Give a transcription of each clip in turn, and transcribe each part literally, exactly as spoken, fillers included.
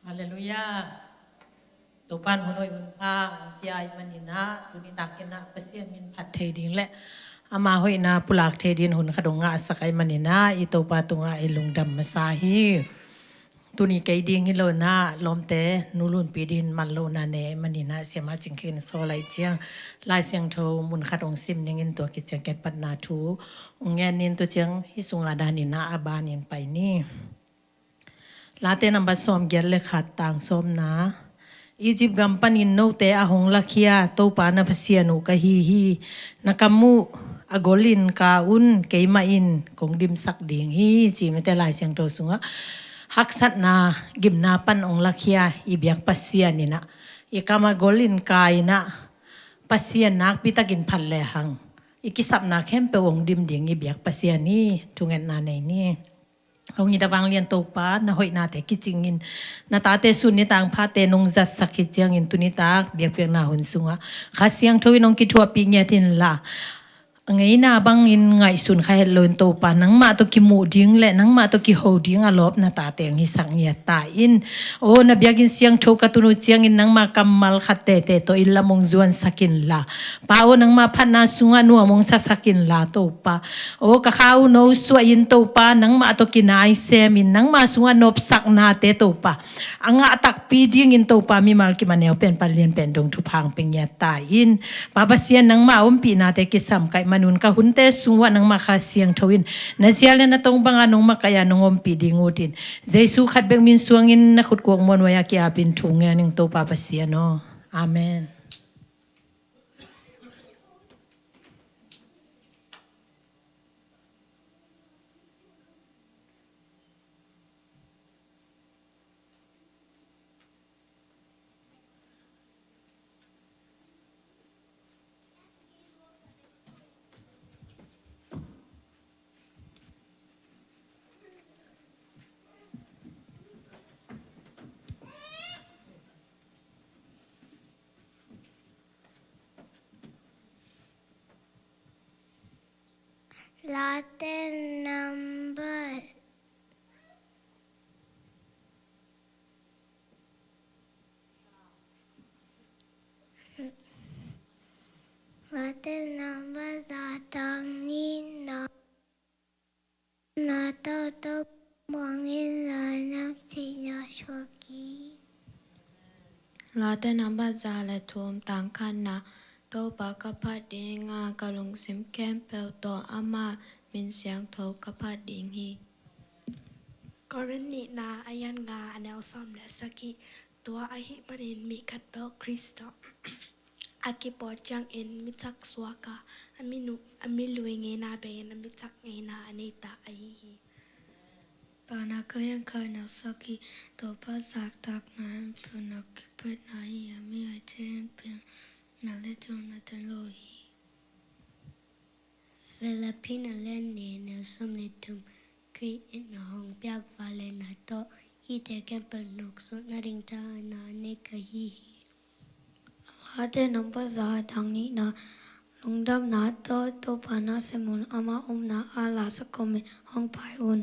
Halleluiah. Topa'n hun hoih hun pha hong pia ahih manin ah, tuni takin ah Pasian min phat thei ding le ama hoihna pulak thei dingin hun khat hong ngahsak ahih manin ah, i Topa tungah i lungdam masa hi. Tuni kei ding hi lo in ah, lawmte nu Lunpi dingin man lohna nei ahih manin ah, Siamah Cing Khin Saw lai ciang Lai Siangtho mun khat hong sim ning in, tua khit ciang kiatphatna thu hong ngen ning. Tua ciang hih sungah dan in ah a banin pai ni. Late nambat sawmgiat le khat, tang sawmna. Egypt gam panin note a hong lakhia Topa na Pasian uh ka hi hi. Na kam uh a golin ka un, keimah in kong dimsak ding hi, ci. Mite Lai Siangtho sungah haksatna, gimna pan hong lakhia i biak Pasian in ah, i kam a golin ka in ah, Pasian nakpi takin phat lehang i kisapna khempeuh hong dim ding i biak Pasian hi. Thungetna nei ni. Hong it a vanglian Topa, na hoihnate kicingin na tate sun nitaang phate nong zatsak khit ciangin, tuni tak biakpiakna hun sungah Kha Siangtho in hong kithuahpih ngiat inla, ngeina bangin ngaihsun kha het loin Topa, nangmah tawh kimuh ding le nangmah tawh kiho ding a lawp na tate hong hisak ngiat ta in. Aw, na biakinn siangtho ka tun uh ciangin nangma kammal khat tete tawh inn lam hong zuansak inla, Pa aw, nangma phatna sungah nuam hong sasak inla Topa. Aw, ka kha uh no suahin Topa, nangmah tawh kinai semin, nangma sungah nopsaknate Topa, a ngah takpi dingin Topa, mimal kim a neu pen pan lian pen dong thupha hong pia ngiat ta in. Pa Pasian, nangmah a ompihnate kisam ka hih manun ka hunte sungah nangmah Kha Siangtho in na zial le na tong banga nong makaih a nong ompih ding utin, Jesu khat bek min suangin na khutkuak muanhuai a ki-apin thu ngen ing Topa Pasian aw. Amen. Late nambat, Late nambat za, tang nihna. Na tawh Topa muang inla, na sihna suak hi. Late nambat za le thum, tang khatna. Topa ka phat ding a, ka lungsim khempeuh tawh ama min siangtho ka phat ding hi. Korin nihna a lian nga, a neu sawm le sagih. Tua ahih manin mi khatpeuh Khrist tawh a kipawl ciangin mi cak suak a, a mi nu-, a mi lui ngeina bei-in a mi cak ngeina a nei ta ahi hi. Paunak a lian khat, a neu sagih. Topa zahtakna in phunop kipatna hi a, mi a ci in piang na le tuamna tan lo hi. Filippi a lian li, a neu sawm le thum. Khrih in a hong piak vangliatna tawh hihte khempeuh nopsakna ding thahatna a nei ka hi hi. Late nambat za, tang nihna. Lungdamna tawh Topa na sem un, ama omna ah lasak kawmin hong pai un.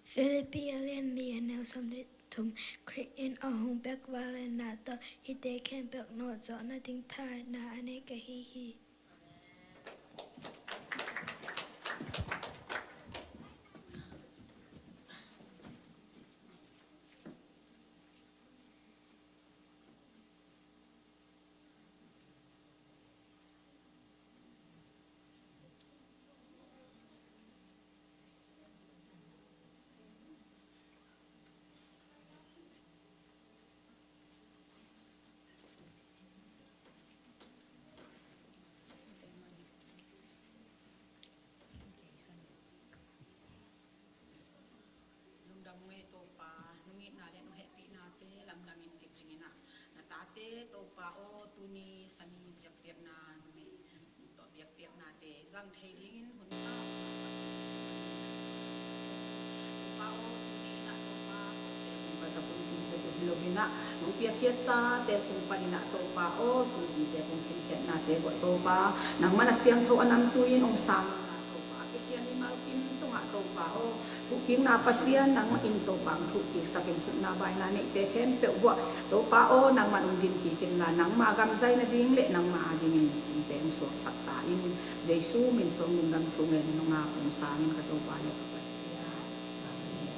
Filippi a lian li, a neu sawm le thum. Khrih in a hong piak vangliatna tawh hihte khempeuh nopsakna ding thahatna a nei ka hi hi. Lungdam ngei Topa, nong itna le nong hehpihnate lamdangin kicingin ah, na tate Topa aw, tuni sani biakpiakna numei tawh biakpiaknate zang thei dingin hun sa Topa aw, tuni in ah Topa, kote hong ka tapun tung ko hi lo in ah, nong piakkhiat sate sung panin ah Topa aw, sungpite hong khinkhiatnate guah Topa, nangman a siangtho a namtui in hong sang in ah Topa, a kikhian mimal kim tungah Topa aw, Thuhkikna Pasian, nangmah in Topa hong thuhkiksak in, sutna baina neihte khempeuh vuah Topa aw, nangmah hong dinpih inla, nangmah gam zai nading le nangmah adingin mite hong suaksak ta in. Jesu min suang lungdam thu ngen nong ap, hong sangin ka Topa le ka Pasian. Amen.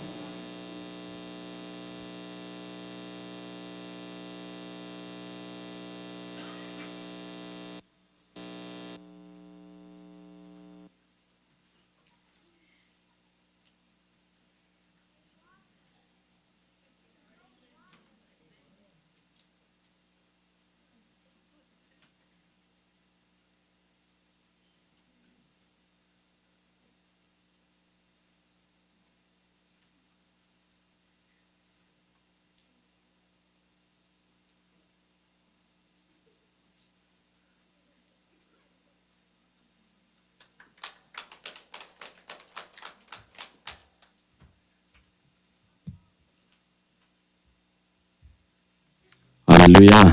Halleluiah.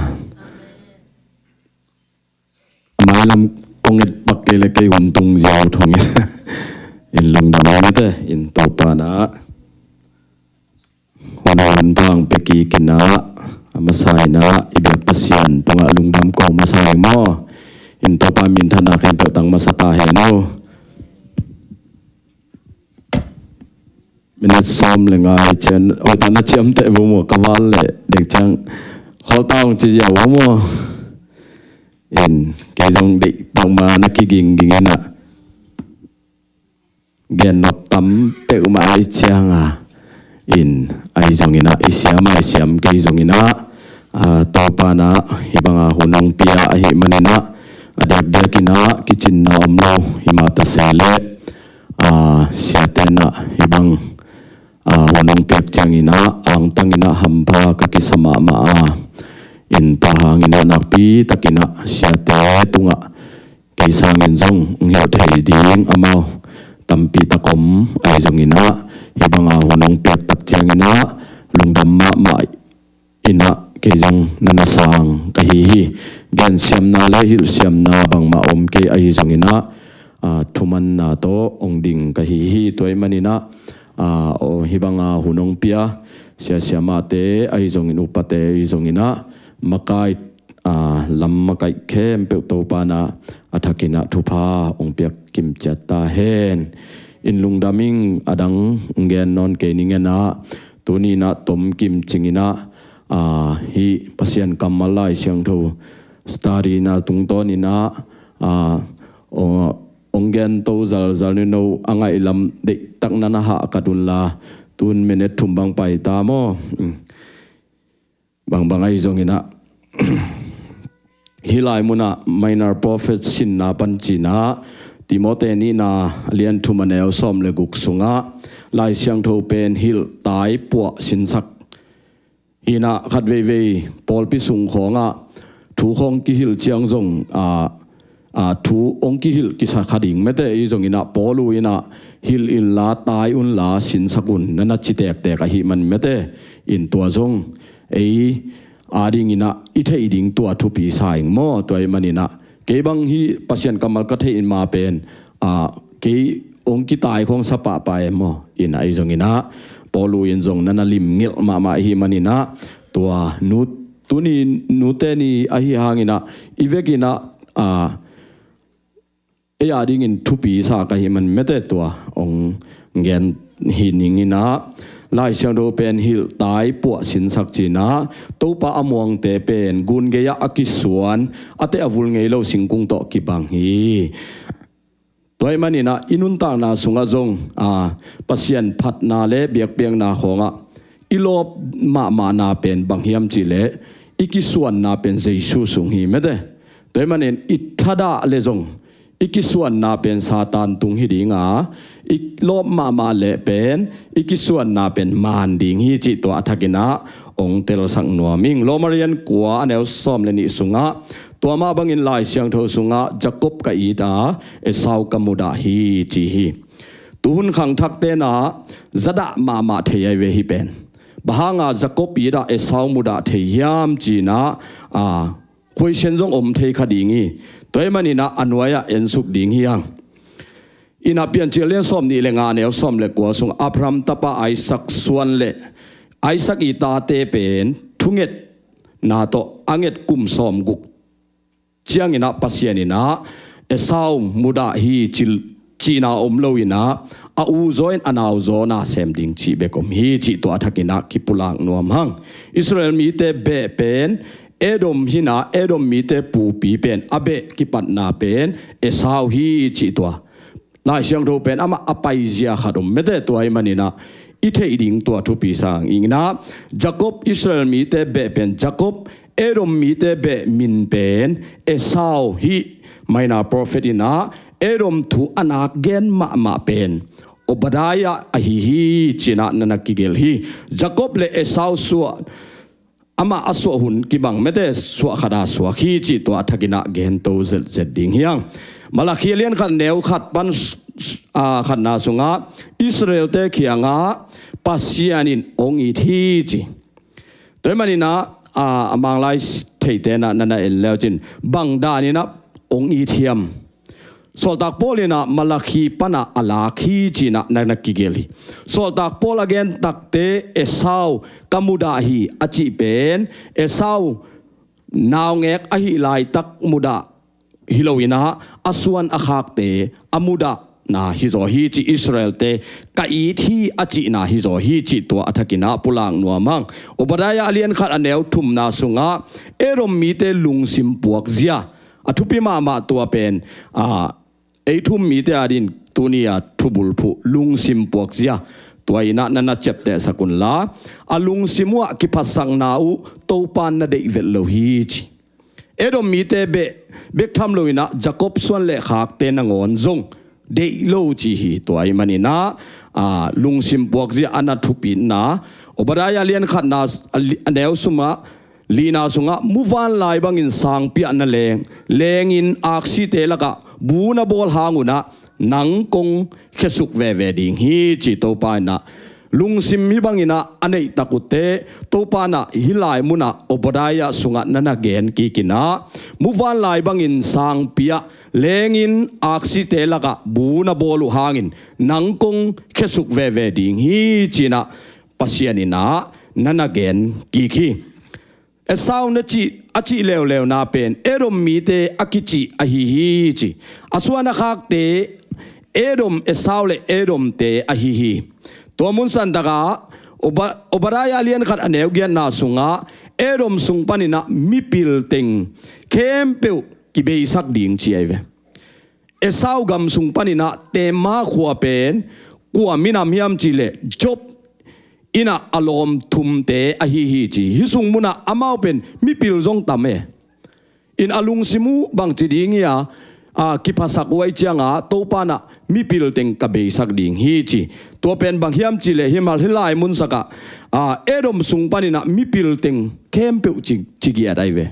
A mailam kong et pak kei le kei hun tung ziau thong in. In lungdam mite in Topa na hun hun bang pia kik in ah, a masa in ah i biak Pasian tungah lungdam kong masa hi maw. In Topa minthanna khempeuh tang masa ta hen uh. Minute sawm le nga ciang hoih tak na ciamteh vo maw, ka val le dek ciang kholta hong ci ziau vo maw. In kei zong deihtak ma na kigingging in ah, gen nop tam peuhmah ahih ciang a, in ahi zongin ah i siam a i siam kei zongin ah, a, Topa na hih banga hun hong pia ahih manin ah, a diakdiak in ah kicinna om lo, himah ta se leh, a, siate na hih bang, a, hun hong piak ciangin ah angtang in ah hampha ka kisa mahmah a, in tua hangin ah nakpi takin ah siate tungah kei sangin zong hong hilh thei ding amau tampi tak om ahi zongin ah, hih banga hun hong piak tak ciangin ah lungdam mahmah in ah kei zong na na sang ka hi hi. Gensiamna le hilhsiamna bangmah om kei ahi zongin ah, a, thumanna tawh hong ding ka hi hi. Tua ahih manin ah, a, aw, hih banga hun hong pia siasia mahte ahi zongin, upate ahi zongin ah, makai, a, lam makaih khempeuh Topa na a thakin ah thupha hong piak kimciat ta hen. In lungdam ing, a dang gen nawn kei ning in ah, tuni in ah tom kimcing in ah, a, hih Pasian kammal Lai Siangtho study na tungtawn in ah, a, aw, hong gen to zalzal ni no a ngaihlam deihtak na na hah ka dun la, tun minute thum bang pai ta maw. Mm. Bangbang ahi zongin ah, hih lai munah Minor Prophet sinna pan ci-in ah, Timote nihna lian thum a neu sawm le guk sungah Lai Siangtho pen hilh, tai, puah, sinsak hi in ah, khat veivei pawlpi sung khawngah thu khawng kihilh ciang zong, a, a, thu hong kihilh kisa kha ding mete. Ahi zongin ah Paul uh in ah, hilh inla, tai unla, sinsak un, na na ci tektek ahih man mete. In tua zong ei adingin ah i theih ding tua thupi sa ing maw. Tua ahih manin ah kei bang hih Pasian kammal ka theih in ma pen, a, kei hong kitai khawng sa pahpah e maw. In ahi zongin ah Paul uh in zong na na limngilh mahmah ahih manin ah, tua nu, tuni nute ni ahih hangin ah i vekin ah, a, ei adingin thupi sa ka hih man mete, tua hong gen hi ning in ah, Lai Siangtho pen hilh, tai, puah, sinsak ci-in ah, Topa a muangte pen gun gei-ah a kisuan, a teh a vul ngei lo singkung tawh kibang hi. Tua ahih manin ah i nuntakna sungah zong, a, Pasian phatna le biakpiakna khawngah i lawp mahmahna pen bang hiam cih leh, i kisuanna pen Jesu sung hi mete. Tua ahih manin i thadah leh zong i kisuanna pen Satan tung hi ding a, i lawp mahmah leh pen i kisuanna pen maan ding hi cih tua a thakin ah hong telsak nuam ing. Roma lian kua a neu sawm le nih sungah, tua mah bangin Lai Siangtho sungah Jacob ka it a, Esau ka mudah hi ci hi. Tuhun khangthakte na zadah mahmah thei ahi ve hih pen. Bang hanga Jacob it a Esau mudah thei hiam ci-in ah, a, question zong om thei kha ding hi. Tua ahih manin ah a nuai-ah ensuk ding hi hang. Ina Piancil lian sawm nih le nga neu sawm le kua sung Abraham tapa Isaac suan le Isaac i tate pen thungetna tawh a nget kum sawm guk cianginah Pasian inah Esau mudah hi cil cihna om lo inah a u zaw in a nau zaw na sem ding cih bek om hi cih tua a thakinah kipulak nuam hang. Israel mite beh pen Edom hinah Edom mite pupi pen a beh kipatna pen Esau hi cih tua Lai Siangtho pen amah a paizia khat om mete tua i maninah i theih ding tua thupi sang inah Jacob Israel mite beh pen Jacob Edom mite beh min pen Esau hi. Maina prophet inah Edom thu a nak gen mahmah pen Obadiah ahi hi cinah nana kigel hi. Jacob le Esau suah amah a suah hun kibang mete suah khata suak hi cih tua a thakinah gento zetzet ding hiang. Malakhi a lian khat neu khat pan a khatna sungah Israelte khiangah Pasian in ong it hi ci. Tua i maninah a manglai theitenah nana en leucin bang daninah ong it hiam? Sawltak Paul inah Malakhi panah a lak hi cinah nana kigel hi. Sawltak Paul a gen takte Esau ka mudah hi a cih pen Esau naungek ahi laitak mudah hi lo inah a suan a khakte a mudahna hi zaw hi ci Israelte ka it hi a cihna hi zaw hi cih tua a thakinah pulak nuam hang. Obadiah a lian khat a neu thumna sungah Edom mite lungsim puakzia a thupi mahmah tua pen a ei thum mite adin tuni a thubulphuh lungsim puakzia tua inah nana ciaptehsak unla a lungsim uh ah kiphatsakna uh Topa na deih vet lo hi ci. Edom mite beh bek tham lo inah Jacob suan le khakte nangawn zong deih lo ci hi tua i maninah a lungsim puakzia a na thupitna Obadiah lian khatna a neu sumah lina sungah muvanlai bangin sangpi ah na leng lengin aksite lakah bu na bawl hang unah nang kong khesuk veve ding hi ci Topa inah lungsim hi banginah a neihtak utte Topa inah hih lai munah Obadiah sungah nana gen kikinah muvanlai bangin sangpi ah lengin aksite lakah bu na bawl uh hangin nang kong khesuk veve ding hi cinah Pasian inah nana gen kik hi. Esau na cih a cih leuleuna pen Edom mite a kicih ahi hi ci. A suan a khakte Edom Esau le Edomte ahi hi. Tua mun santakah Obadiah a lian khat a neu giatna sungah Edom sung paninah mipil teng khempeuh kibeisak ding ci ahi ve. Esau gam sung paninah Tema khua pen kua minam hiam cihleh Job inah a lawm thumte ahi hi ci. Hih sung munah amau pen mipil zong tam e. In a lungsim uh bangci ding hi a a kiphasak uh ahi cianga Topa inah mipil teng ka beisak ding hi ci. Tua pen bang hiam cihleh himal hih lai munsakah a Edom sung paninah mipil teng khempeuh ci, ci giat ahi ve.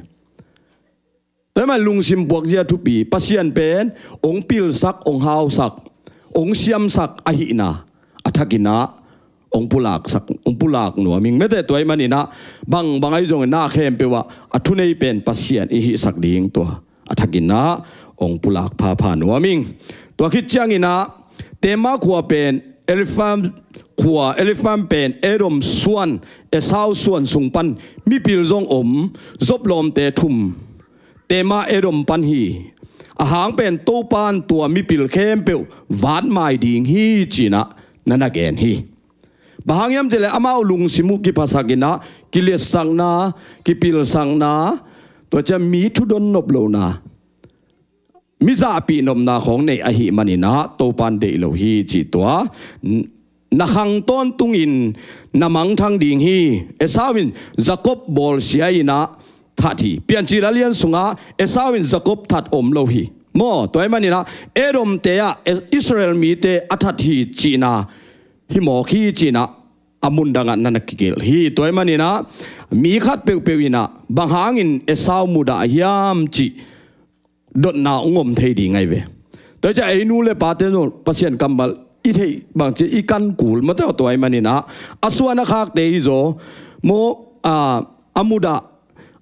Tua i man lungsim puakzia thupi Pasian pen ong pilsak ong hausak ong siamsak ahihna a thakinah ong pulaksak ong pulak nuam ing mete tua i maninah bang bang ahi zongin na khempeuh ah a thunei pen Pasian i hihsak ding tua a thakinah ong pulak phapha nuam ing. Tua khit cianginah Tema khua pen Elipham khua Elipham pen Edom suan Esau suan sung pan mipil zong om Job lawmte thum Tema Edom pan hi. Ahang pen Topan tua mipil khempeuh vatmai ding hi cinah nana gen hi. Bang hang hiam cihleh amau lungsim uh kiphasak inah kiliatsakna kipilsakna tua ciah mi thudon nop lohna mi zahpih nopna khawng nei ahih maninah Topan deih lo hi cih tua na khang tawntungin na mangthang ding hi. Esau in Jacob bawlsia inah that hi. Piancil a lian sungah Esau in Jacob that om lo hi. Maw tua i maninah Edomte ah Israel mite a that hi cihna hi mawk hi cinah a mundangah nana kikilh hi. Tua i maninah mi khat peuhpeuh inah bang hangin Esau mudah hiam cih dotna ong om thei ding ahi ve. Tua i ciah ei nu le pate zong Pasian kammal i theih bangci i kan kul mate aw tua i maninah a suan a khakte hi zaw maw a mudah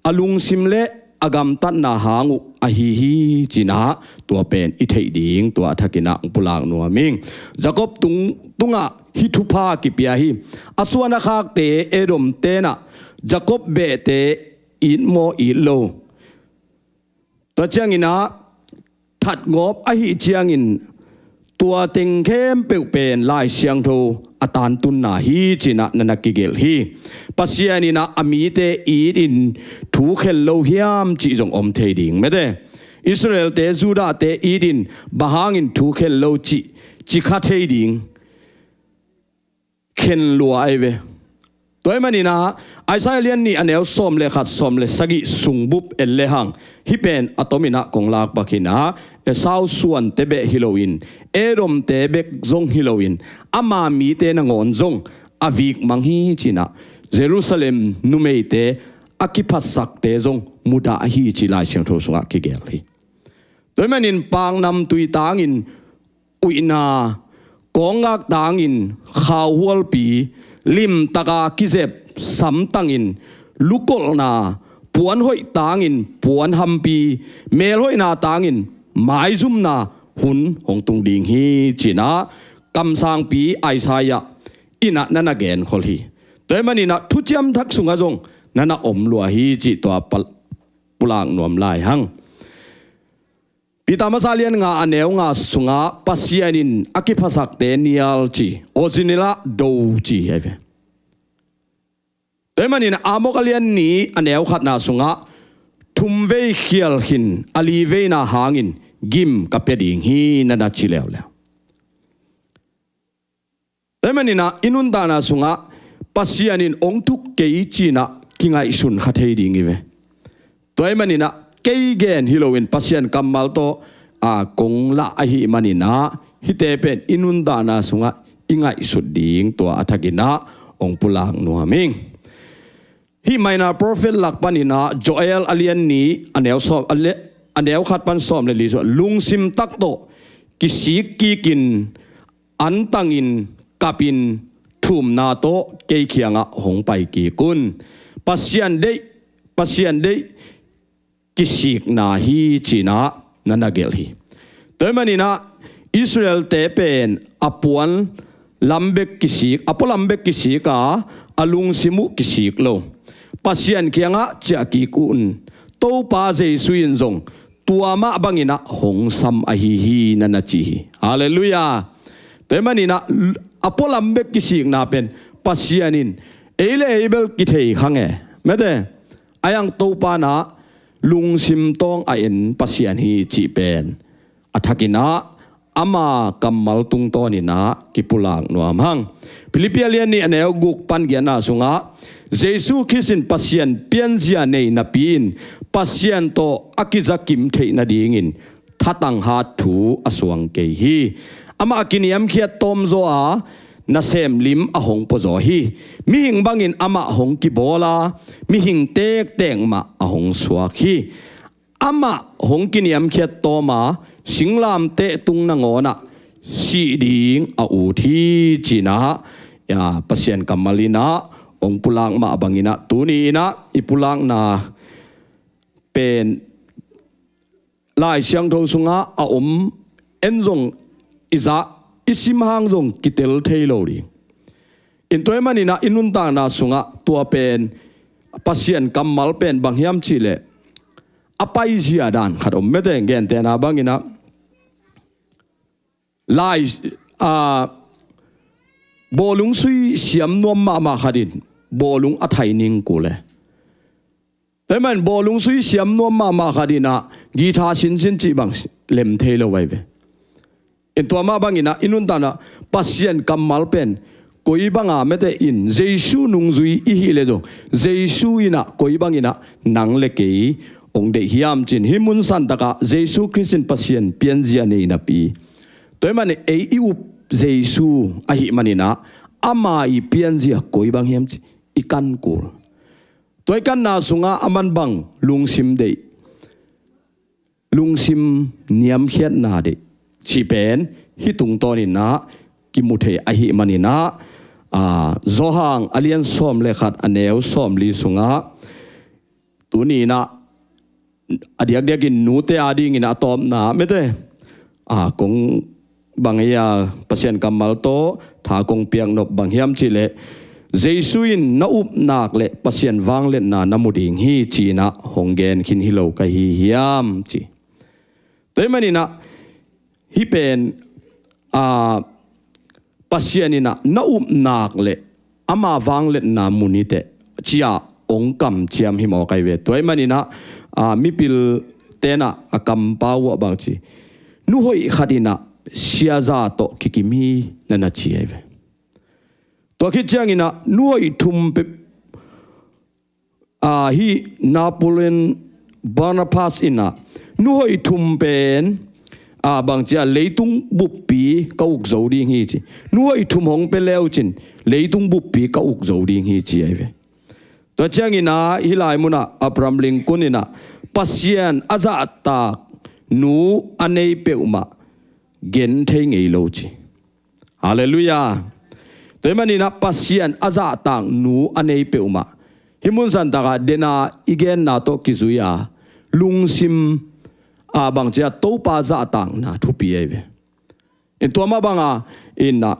a lungsim le a gamtatna hang uh ahi hi, ci-in ah tua pen i theih ding tua a thakin ah hong pulak nuam ing. Jakob tung, tungah hih thupha kipia hi. A suan a khakte Edomte in ah Jakob behte it maw it lo. Tua ciangin ah thatgawp ahih ciangin tua teng khempeuh pen Lai Siangtho a tantunna hi, ci-in ah na na kigelh hi. Pasian in ah a mite itin thu khen lo hiam cih zong om thei ding mete. Israelte, Judahte itin bang hangin thu khen lo cih, ci kha thei ding. Khen lua ahi ve. Tua ahih manin ah Isaiah lian nih a neu sawm le khat, sawm le sagih sung bup en le hang, hih pen a tomin ah kong lak pak hi-in ah, Esau suante bek hi loin, Edomte bek zong hi loin, ama mite nangawn zong a vik mang hi, ci-in ah Jerusalem numeite, a kiphatsakte zong mudah hi, ci Lai Siangtho sungah kigelh hi. Tua ahih manin paknamtui tangin uihna, kawnggak tangin khauhualpi, limtaka kizep samtangin lukolhna, puanhoih tangin puanhampi, melhoihna tangin maizumna hun hong tung ding hi, ci-in ah kamsangpi Isaiah in ah na na genkhol hi. Tua ahih manin ah Thuciam Thak sungah zong na na om lua hi, cih tua pal-, pulak nuam lai hang. Peter masa lian nga a neu nga sungah Pasian in a kiphatsakte nial ci, original ah do ci ahi ve. Tua ahih manin Amok a lian nih a neu khatna sungah thumvei khial khin a liveina hangin gim ka pia ding hi, na na ci leuleu. Tua ahih manin ah i nuntakna sungah Pasian in hong thuk kei ci-in ah kingaihsun kha thei ding hi ve. Tua ahih manin ah kei gen hi loin Pasian kammal tawh, a, kong lah ahih manin ah hihte pen i nuntakna sungah i ngaihsut ding tua a thakin ah hong pulak nuam ing. Hih Minor Prophet lak panin ah Joel a lian nih a neu sawm, a le-, a neu khat pan sawm le li sungah, lungsim tak tawh kisik kikin, antangin, kapin, thumna tawh kei kiangah hong pai kik un. Pasian deih, Pasian deih kisikna hi, ci-in ah na na gelh hi. Tua ahih manin ah Israelte pen a puan lam bek kisik, a pualam bek kisik a, a lungsim uh kisik lo. Pasian kiangah ciah kik un. Topa Jesu in zong tua mah bangin ah hong sam ahi hi, na na ci hi. Halleluiah. Tua ahih manin ah a pualam bek kisikna pen Pasian in ei le ei bel kithei kha nge mete. Ahi hang Topa in ah lungsim tawng a en Pasian hi cih pen a thakin ah ama kammal tungtawnin ah kipulak nuam hang. Philippi a lian nih a neu guk pan giatna sungah Jesu Khrist in Pasian pianzia nei napi-in Pasian tawh a kizakim theih nadingin thatang hat thu a suang kei hi. Amah a kiniamkhiat tawmzaw a, nasem lim a hong puazaw hi. Mihing bangin amah hong kibawl a, mihing tektek mah a hong suak hi. Amah hong kiniamkhiat tawm a, singlamteh tung nangawn ah sih ding a ut hi, ci-in ah, ya, Pasian kammal in ah hong pulak mah bangin ah tuni in ah i pulakna pen Lai Siangtho sungah a om, en zong i zak, i sim hang zong kitel thei lo ding. In tua ahih manin ah i nuntakna sungah tua pen Pasian kammal pen bang hiam cih leh a paizia dan khat om mete. Gentehna bangin ah lai, a, bawlung sui siam nuam mahmah khat in bawlung a thai ning kul e. Tua ahih manin bawlung sui siam nuam mahmah khat in ah guitar sinsin cih bang lem thei lo ahi ve. In tua mah bangin ah i nuntakna Pasian kammal pen koi banga mete in Jesu nungzui i hih leh zong Jesu in ah koi bangin ah nang le kei hong deih hiam ci-in hih mun santak ah Jesu Khrist in Pasian pianzia nei napi, tua ahih manin ei i up Jesu ahih manin ah ama i pianzia koi bang hiam cih i kan kul. Tua i kanna sungah aman bang lungsim deih, lungsim niamkhiatna deih cih pen hih tungtawnin ah kimu thei ahih manin ah, a, Johan a lian sawm le khat a neu sawm li sungah tuni in ah a diakdiakin nute adingin a tawpna mete, a kong bang hi a, Pasian kammal tawh tha kong piak nop bang hiam cihleh, Jesu in na upnak le Pasian vangliatna na mu ding hi ci-in ah hong gen khin hi lo ka hi hiam ci. Tua ahih manin ah hih pen, a, Pasian in ah na upnak le ama vangliatna mu ni teh ci-a hong kamciam hi mawk ahi ve. Tua ahih manin ah, a, mipilte in ah a kampau uh ah bang ci, nu hoih khat in ah siaza tawh kikim hi na na ci ahi ve. Tua khit ciangin ah nu hoih thum pe, a, hih Napoleon Bonaparte in ah nu hoih thum pen, a, bang ci a, leitung buppi ka uk zo ding hi ci. Nu hoih thum hong pe leu cin leitung buppi ka uk zo ding hi ci ahi ve. Tua ciangin ah hih lai mun ah Abraham Lincoln in ah Pasian a zahtak nu a nei peuhmah gen thei ngei lo ci. Halleluiah. Tua ahih manin ah Pasian a zahtak nu a nei peuhmah, hih mun santak ah dena i genna tawh kizui a lungsim, a, bang ci a, Topa zahtakna thupi ahi ve. In tua mah bang a, in ah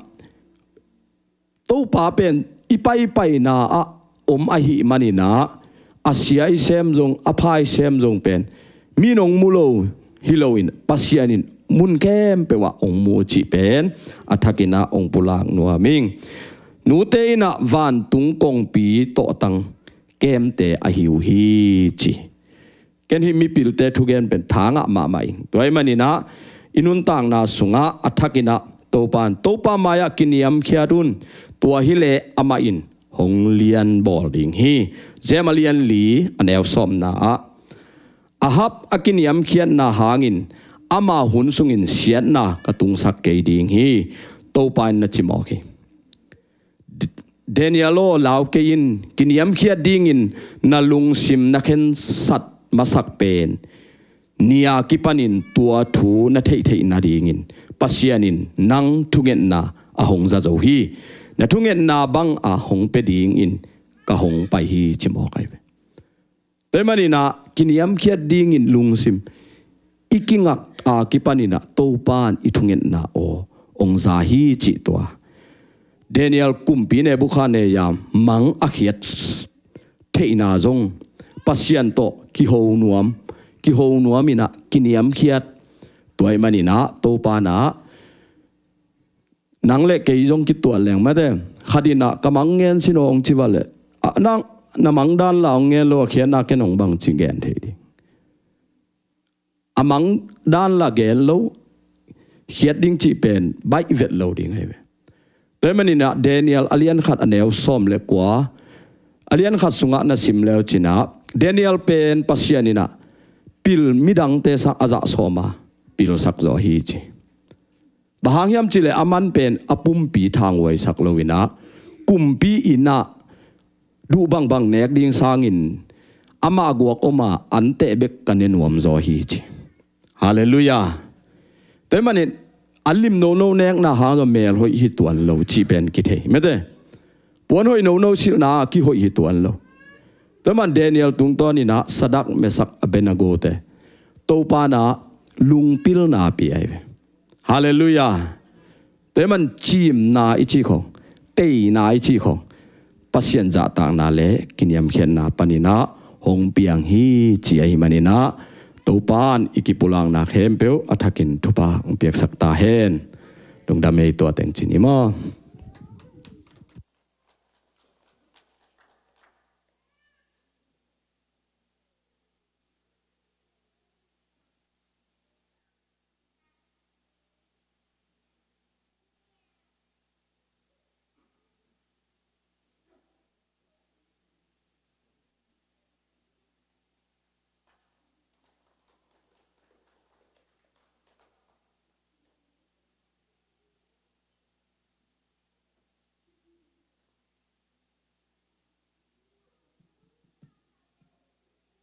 Topa pen i paipaina ah om ahih manin ah a sia i sem zong, a pha i sem zong pen mi'n hong mu lo hi loin Pasian in mun khempeuh ah hong mu cih pen a thakin ah hong pulak nuam ing. Nute in ah vantung kongpi tawhtang kemte ahi uh hi ci. Ken hih mipilte thugen pen tha ngah mahmah ing. Tua ahih manin ah i nuntakna sungah a thakin ah Topa in, Topa mai-ah kiniamkhiat un, tua hileh amah in hong lianbawl ding hi. Jem a lian li a neu sawmna ah, Ahab a kiniamkhiatna hangin ama hun sungin siatna ka tungsak kei ding hi, Topa in na ci mawk hi. Daniel aw, lau kei in, kiniamkhiat dingin na lungsim na khensat masak pen ni a kipanin tua thu na theihtheih nadingin Pasian in nang thungetna a hong za zo hi. Na thungetna bang a hong pia dingin ka hong pai hi, ci mawk ahi ve. Tua ahih manin ah kiniamkhiat dingin lungsim i kingak a kipanin ah Topa in i thungetna aw hong za hi cih tua. Daniel kumpi Nebukhadnezzar mang a khiat theihna zong Pasian tawh kiho nuam, kiho nuam in ah kiniamkhiat. Tua ahih manin ah Topa in ah nang le kei zong kituat leng mate, khat in ah ka mang ngen sin aw hong ci va leh, a, nang na mang dan la hong ngen lo a, khiatna ken hong bang ci gen thei ding. A mang dan la gen lo, khiat ding cih pen baih vet lo ding ahi ve. Tua ahih manin ah Daniel a lian khat a neu sawm le kua, a lian khat sungah na sim leu cin ah Daniel pen Pasian in ah pil midangte sang a zah sawm a pilsak zaw hi ci. Bang hang hiam cihleh aman pen a pumpi thanghuaisak lo in ah, kumpi inn ah duh bangbang nek ding sangin amah guak om a anteh bek ka ne nuam zaw hi ci. Halleluiah. Tua ahih manin a lim nono nekna hang zaw mel hoih hi tuan lo cih pen kithei mate. Puan hoih nono silhna a kihoih hi tuan lo. Tua ahih manin Daniel tungtawn in ah Sadrak, Mesak, Abednego te Topa in ah lungpilna pia ahi ve. Halleluiah. Tua ahih manin cimna i cih khong, teina i cih khong, Pasian zahtakna le kiniamkhiatna panin ah hong piang hi ci ahih manin ah Topa in i kipulakna khempeuh a thakin thupha hong piaksak ta hen. Lungdam ei, tua teng ci ni maw.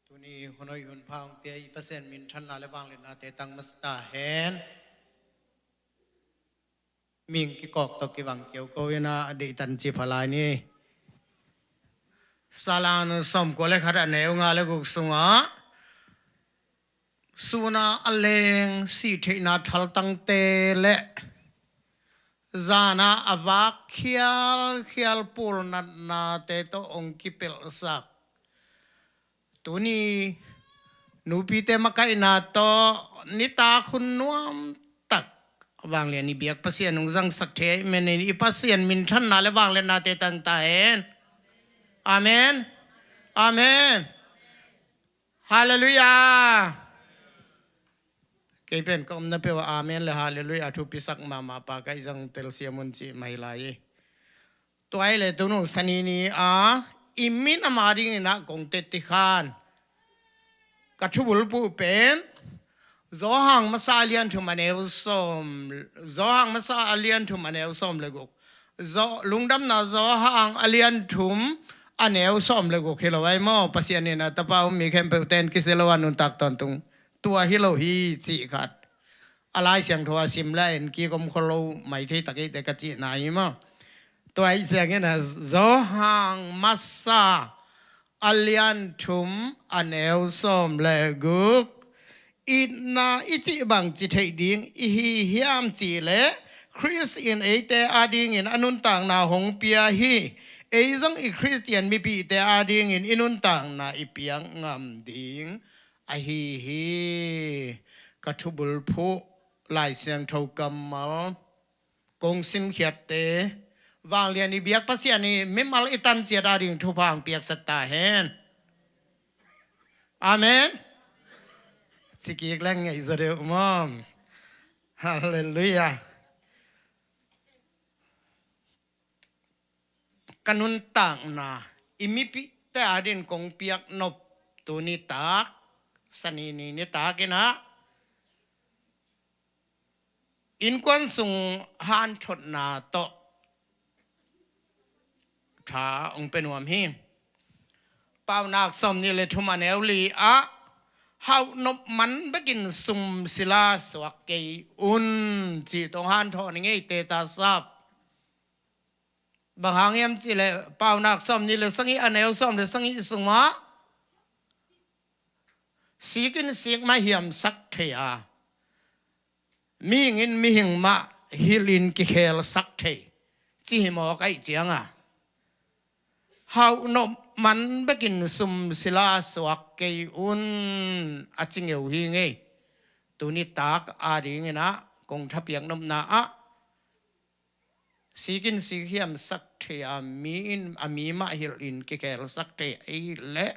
Tuni hun hoih hun pha hong pia i Pasian minthanna le vangliatnate tang masa ta hen. Ming kikawk tawh kibang kiauko in ah a deihtan ci pha lai ni. Salan sawmkua le khat a neu nga le guk sungah Suna a leng sihtheihna thaltangte le zana a vak khialkhial pulnatnate tawh hong kipelhsak tuni nupite makaihna tawh nitak hun nuamtak vanglian i biak Pasian hong zangsak thei ahih manin i Pasian minthanna le vangliatnate tang ta hen. Amen. Amen. Halleluiah. Kei pen ka omna peuh ah amen le halleluiah thupisak mahmah pa ka i zang telsiam un cih mai lai hi. Tua ahih leh tunung sanini a i minam a dingin ah kong teci khan ka thubulphuh pen Johan masa a lian thum a neu sawm, Johan masa a lian thum a neu sawm le guk. Zo-, lungdamna Johan a lian thum a neu sawm le guk hi lo ai maw? Pasian in a tapa um mi khempeuh ten kisia lo a nuntak tawntung tua hi lo hi cih khat. A Lai Siangtho a sim le a en kik om khol lo mai thei tak eite ka cihna hi maw? Tua ahih ciangin a Johan masa a lian thum a neu sawm le guk. Itna i cih bang ci theih ding i hi hiam cih leh Khrist in eite a dingin a nuntakna hong pia hi. Ei zong i Khristian mipihte a dingin i nuntakna i piak ngam ding ahi hi. Ka thubulphuh Lai Siangtho kammal kong simkhiatte vanglian i biak Pasian i mimal i tanciat a ding thupha hong piaksak ta hen. Amen. Ci kik leng ngei zaw deuh maw? Halleluiah. Ka nuntakna i mipihte a dingin kong piak nop tuni tak sanini nitak in ah innkuan sung hanthotna tawh tha hong pia nuam hi. Paunak sawmnih le thum a neu li ah hauhnop man bekin sum sila suak kei un cih tawh hong hanthawh ni ngei te ta sap. Bang hang hiam cih leh Paunak sawmnih le sagih a neu sawm le sagih sungah sik in sik mah hiamsak thei a, mihing in mihing mah hilh in kikhelsak thei ci hi mawk ahih cianga hauhnop man bekin sum sila suak kei un a ci ngeu hi ngei. Tuni tak a dingin ah kong thapiak nopna ah sik in sik hiamsak thei a, mi in a mi mah hilh in kikhelsak thei ahih leh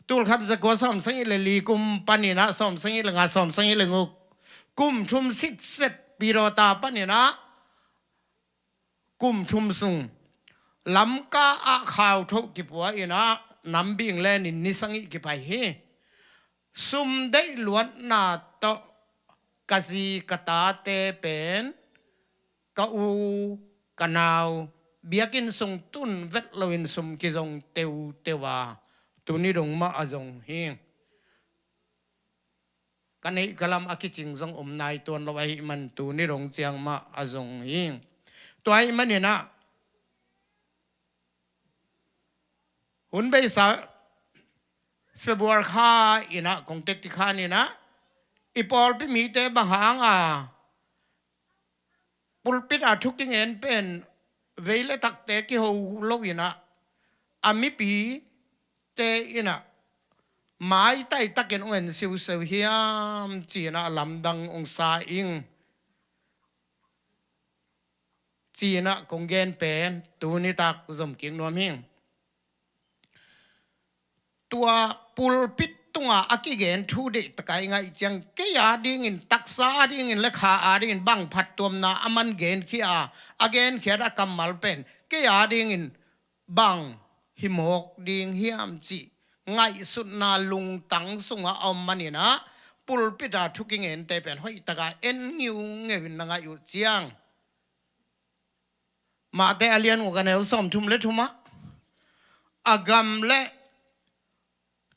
tulkhat zakua sawmsagih le li kum panin ah sawmsagih le nga, sawmsagih le guk, kum thum sitset pidawta panin ah kum thum sung Lamka ah khauthoh kipua in ah nambing lenin ni sagih kipai hi. Sum deih luatna tawh ka zi ka tate pen ka u ka nau biakinn sung tun vet loin sum kizong teuteu a, tuni dong mah a zong hi. Ka neih ka lam a kicing zong om nai tuan lo ahih man tuni dong ciang mah a zong hi. Tua ahih manin ah hun beisa February kha in ah kong teci khan in ah i pawlpi mite bang hang a pulpit a thu kingen pen vei le takte kiho lo in ah a mipite in ah maitai takin hong en siuseu hiam ci in ah lamdang hong sa ing. Ci in ah kong gen pen tuni tak zom kik nuam hing. Tua pulpit tunga a kigen thu deih taka i ngaih ciang kei a dingin taksa a dingin le kha a dingin bang phattuamna a man genkhia a, a genkhiat a kammal pen kei a dingin bang hi mawk ding hiam cih ngaihsutna lungtang sungah a om manin ah pulpit a thu kingente pen hoih taka en ngiungeu in na ngaih uh ciang Mate a lian guk a neu sawmthum le thumah a gam le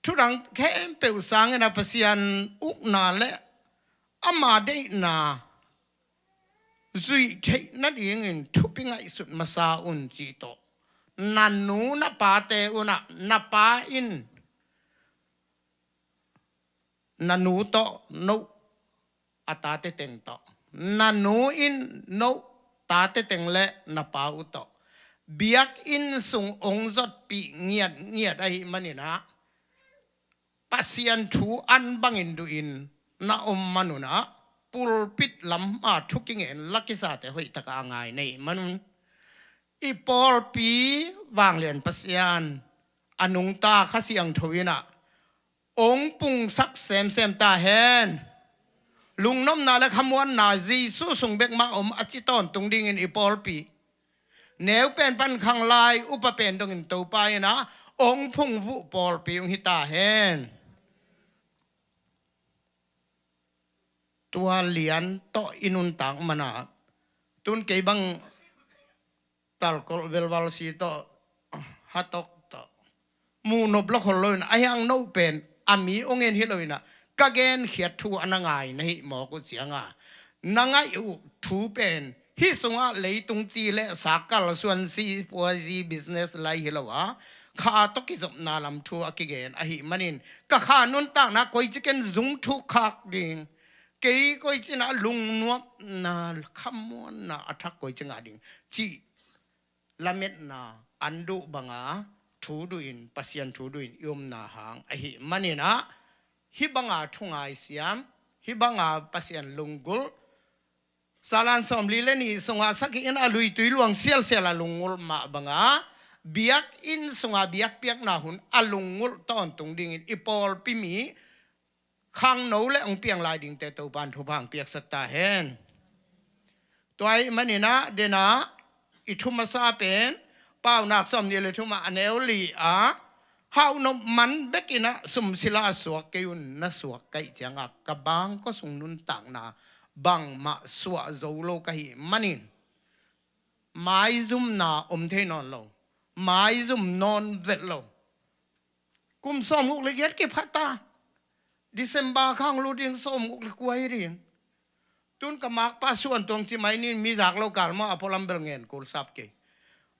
thudang khempeuh sangin a Pasian ukna le ama deihna zuih theih nadingin thupi ngaihsut masa un cih tawh na nu na pate unah na pa in na nu tawh, no a tate teng tawh, na nu in no tate teng le na pa uh tawh biakinn sung ong zotpih ngiatngiat ahih manin ah, Pasian thu an bangin duhin na om manun ah, pulpit lam a thu kingen la kisate hoih taka a ngai na hih manun, i pawlpi vanglian Pasian a nungta Kha Siangtho in ah ong pungsak semsem ta hen. Lungnopna le khamuanna Jesu sung bek mah om a ci tawntung dingin i pawlpi neu pen pan khanglai upa pen dongin Topa in ah ong phungvuh pawlpi ong hi ta hen. Tua lian tawh i nuntak man ah, tun kei bang talkolh velvalsi tawh, hatok tawh muh nop lawkhol lo in ah, a hiang no pen a mi ong en hi lo in ah, ka genkhiat thu a na ngai na hih mawk uh ciang a, na ngaih uh thu pen hih sungah leitung ci le sakkal suansi puazi business lai hi lo a, kha tawh kizopna lam thu a kigen ahih manin, ka kha nuntakna koici ken zung thuk khak ding, kei koici in ah lungnuamna khamuanna a thak koici ngah ding cih lametna an duh banga thu duhin, Pasian thu duhin i omna hang ahih manin ah, hih banga thu ngaisiam, hih banga Pasian lunggulh, Salan sawmli le nih sungah sakhi in a luitui luang sialsial a lunggulh mah banga, biakinn sunga biakpiakna hun a lunggulh tawntung dingin i pawlpi mi khangno le ong piang lai dingte Topan thupha ong piaksak ta hen. Tua ahih manin ah, den ah i thu masa pen, Paunak sawmnih le thum ah a neu li ah, hauhnop man bek in ah sum sila suak kei un, na suak ka hih ciang a, ka bangkua sung nuntakna bangmah suah zo lo ka hih manin, maizumna om thei nawn lo, maizum nawn vet lo. Kum sawmguk le giat kiphat ta, December khang lut ding, sawmguk le kua hi ding. Tun ka makpa suan tuang ci mai nin, mi zak lo kal maw, a pualam bel ngen kul sap kei.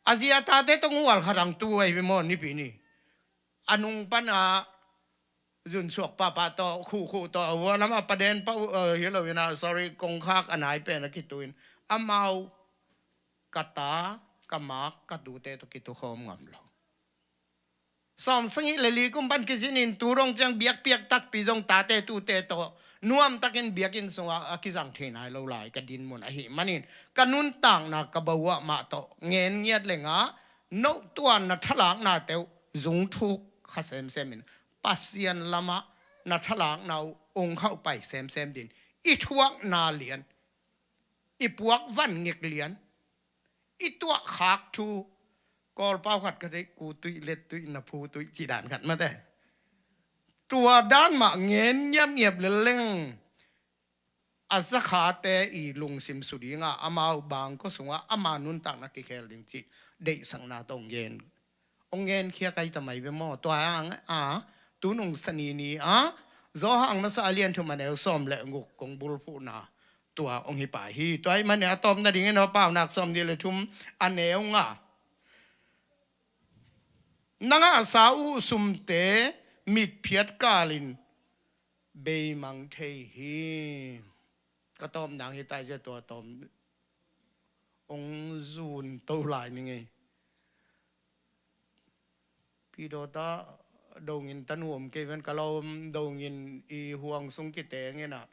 A zi a tate tawh ngual khat ang tu ahi ve maw, nipi ni. A nung pan a zunsuak pahpah tawh, khuhkhuh tawh, a vua lam a paden pah uh, eh, hi lo in ah, sorry, kongkhak a nai pen a kitu in, amau ka ta, ka mak, ka tute tawh kitu khawm ngam lo. Sawmsagih le li kum pan kizin in tu dong ciang biakpiak takpi zong tate tute tawh nuamtakin biakinn sungah a kizang thei nai lo lai ka dinmun ahih manin, ka nuntakna ka bauah mah tawh ngen ngiat leng ah, no tuan na thalaknate uh zung thuk kha semsem in, Pasian lamah na thalakna uh ong khauh pai semsem din, i thuakna lian, i puak van ngek lian, i tuah khak thu, Kawlpau khat ka deih, ku tuih, let tuih, na phu tuih, ci dan khat mate. Tua dan mah ngen ngiapngiap le leng, a zakhate i lungsim su ding a, amau bangkua sungah ama nuntakna kikhel ding cih deihsakna tawh ngen, ong ngen khia kai ta mai ve maw. Tua ang a, tunung sani ni a, Zawhang masa a lian thum a neu sawm le guk kong bulphuhna tua ong hi pai hi. Tua ahih manin a tawpna dingin a, Paunak sawmnih le thum a neu nga, na ngahsa uh sumte mitphiat kalin beimang thei hi. Ka tawpna ang hi tai zia, tua tawp ong zun to lai ni ngei. Pidawta dongin tanu om kei ven, ka lawm dongin i huang sung kiteng in ah,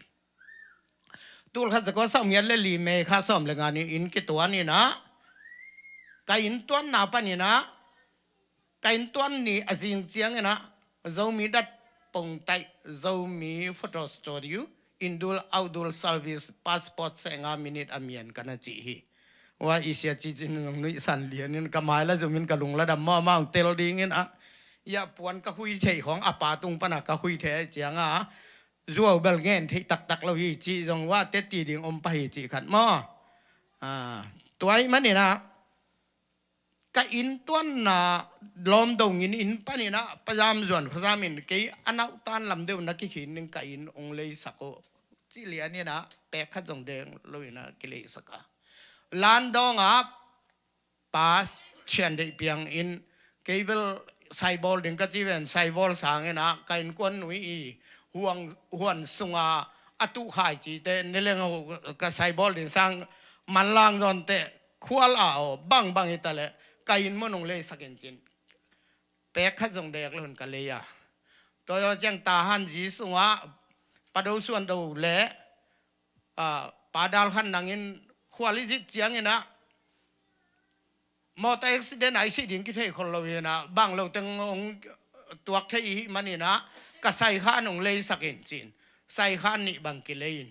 tul khat za kua sawmgiat le li May kha sawm le nga ni inn kituan in ah, ka inntuanna pan in ah, ka inntuan ni a zing ciang in ah, Zomi dat pongtaih, Zomi photo studio, indoor outdoor service, passport seh nga minute a mian ka na cih hi. Wa i sia ci cin nong nuihsan lian in ka mai la zum in ka lung la dam maw, amau tel ding in ah, ya puan ka hui thei khawng a pa tung pan a ka hui thei ciang a, zuau bel ngen thei taktak lo hi cih zong wa teti ding om pah hi cih khat maw. Ah, tua ahih manin ah, ka inntuanna lawm dongin inn pan in ah, Pa Zam Zuan Khua Zam in kei a nauhtan lam deuh na kikhin ding ka inn ong leisak uh, ci lian in ah, pek khat zong deng lo in ah kileisak a, landawng ah Pa Chian Deih Piang in kei bel saibawl ding ka ci ven, saibawl sang in ah, ka innkuan nui i huang, huan sunga a tuh khaici te, ni leng ho ka sai bawl ding sang manlang zawn te, khual a aw, bangbang hi ta leh, ka inn mun hong leisak in ci-in. Pek khat zong dek lo hun ka lei a. Tua zawh ciang Tahan zi sungah Pa Do Suan Do le, ah, Pa Dal Khan Nang in khual i zit ciangin ah, mawtaw accident ah i sih ding kithei khol lo in ah, bang lo teng hong tuak thei i hih manin ah, ka saikhan hong leisak in ci-in. Saikhan nih bang kilei in.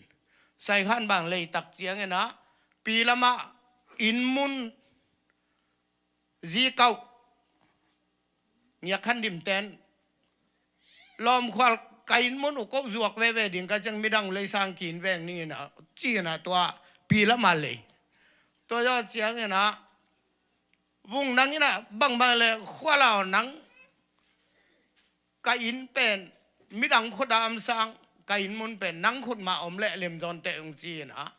Saikhan bang leitak ciangin ah, pi lamah inn mun, zi kauh, ngiak khan dim ten, lawmkhual ka inn mun uh ko zuak veve ding ka ciang midang lei sang ki-in veng ning in ah, ci-in ah tua pi lamah lei. Tua zawh ciangin ah, Vung Nang in ah, bangbang le khual a aw, nang ka inn pen midang khut ah om sang, ka inn mun pen nang khut mah om leh lem zawn teh, hong ci-in ah,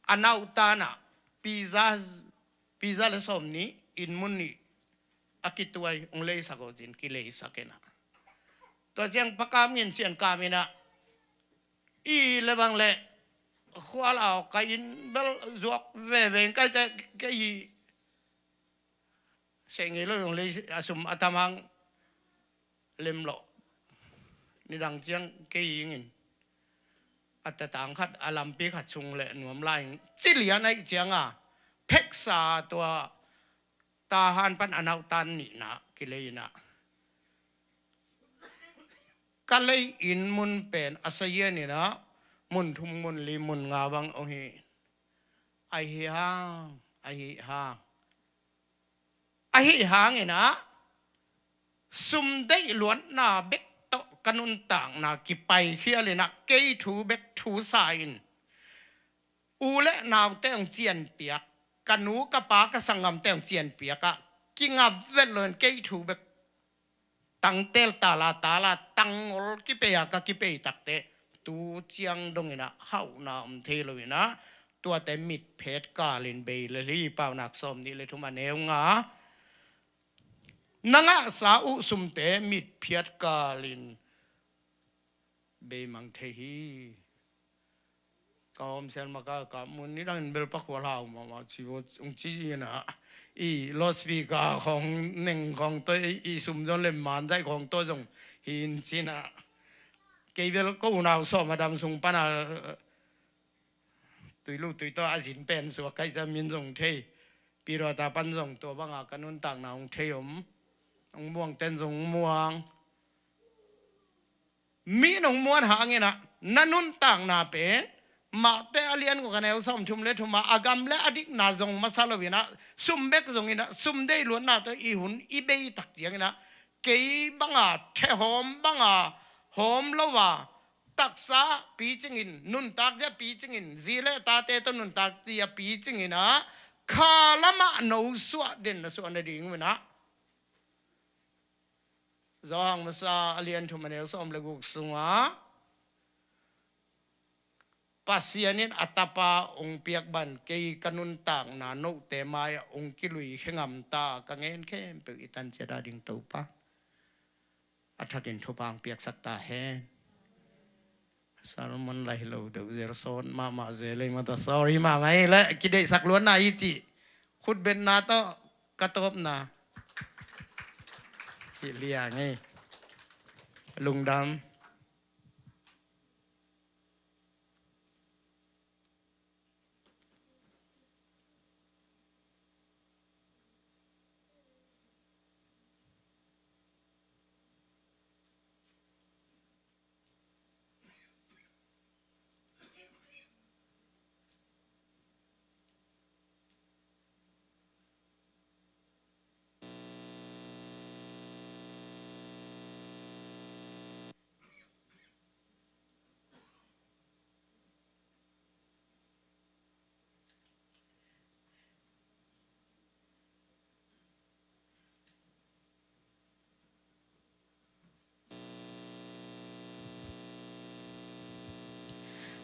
a nautan ah, pi za, pi za le sawm nih, inn mun nih a kituai, hong leisak aw ci-in kileisak in ah. Tua ciang Pa Kam Ngin Sian Kam in ah, i le bang le khual a aw, ka inn bel zuak veve in, ka te kei hi seh ngei lo, hong lei a, sum a tam hang lem lo. Nidang ciang kei hi ing in, a tatang khat, a lampi khat sung le nuam lai ing, ci lian ahih ciang a, pheksa tua Tahan pan a nautan nihna kilei in ah, ka lei inn mun pen a sazian in ah, mun thum, mun li, mun nga bang hong hi. Ahi hang, ahi hang, ahi hangin ah, sum deih luatna bek tawh ka nuntakna kipaikhial in ah, kei thu bek thu sa in, u le naute hong cianpiak, ka nu ka pa ka sanggamte hong cianpiak ah, kingap vet lo in, kei thu bek tangtel tala tala, tangol kipei a ka kipei takte, tu ciang dong in ah hauhna om thei lo in ah, tuate mitphiat kalin bei le li, Paunak sawm nih le thum a neu nga. Na ngahsa uh sumte mitphiat kalin beimang thei hi. Ka hawm sian maka ka mun nidangin bel pakhual hau mahmah ci vo, hong ci in ah, i loudspeaker khawng neng khawng tawh, i, i sum zawn le man zaih khawng tawh zong hi in ci in ah, kei bel ko unau sawm a dam sung pan a, tui lu tui taw a zin pen suak kaih ciang min zong thei. Pi Ruata pan zong tua banga ka nuntakna hong thei om. Hong muang ten zong hong muang. Mi nong muan hangin ah, na nuntakna pen, Mate a lian guk a neu sawm thum le thum ah, a gam le a dikna zong masa lo in ah, sum bek zong in ah, sum deih luatna tawh i hun i bei tak ciangin ah, kei banga, thehawm banga, hawm lo a, taksa picingin, nuntak zia picingin, zi le tate tawh nuntak zia picingin ah, kha lamah no suah den na suah nading un ah, Johan masa a lian thum a neu sawm le guk sungah, Pasian in a Tapa hong piak ban, kei ka nuntakna note mai-ah hong kilui khe ngam ta, ka ngen khempeuh i tan ciat a ding Topa, a thakin thupha hong piaksak ta hen. Sermon lai lo deuh zel, sawt mahmah zel ei mata, sorry mahmah ei le, kideihsak luatna i cih khutbetna tawh ka tawpna hi liang ei. Lungdam.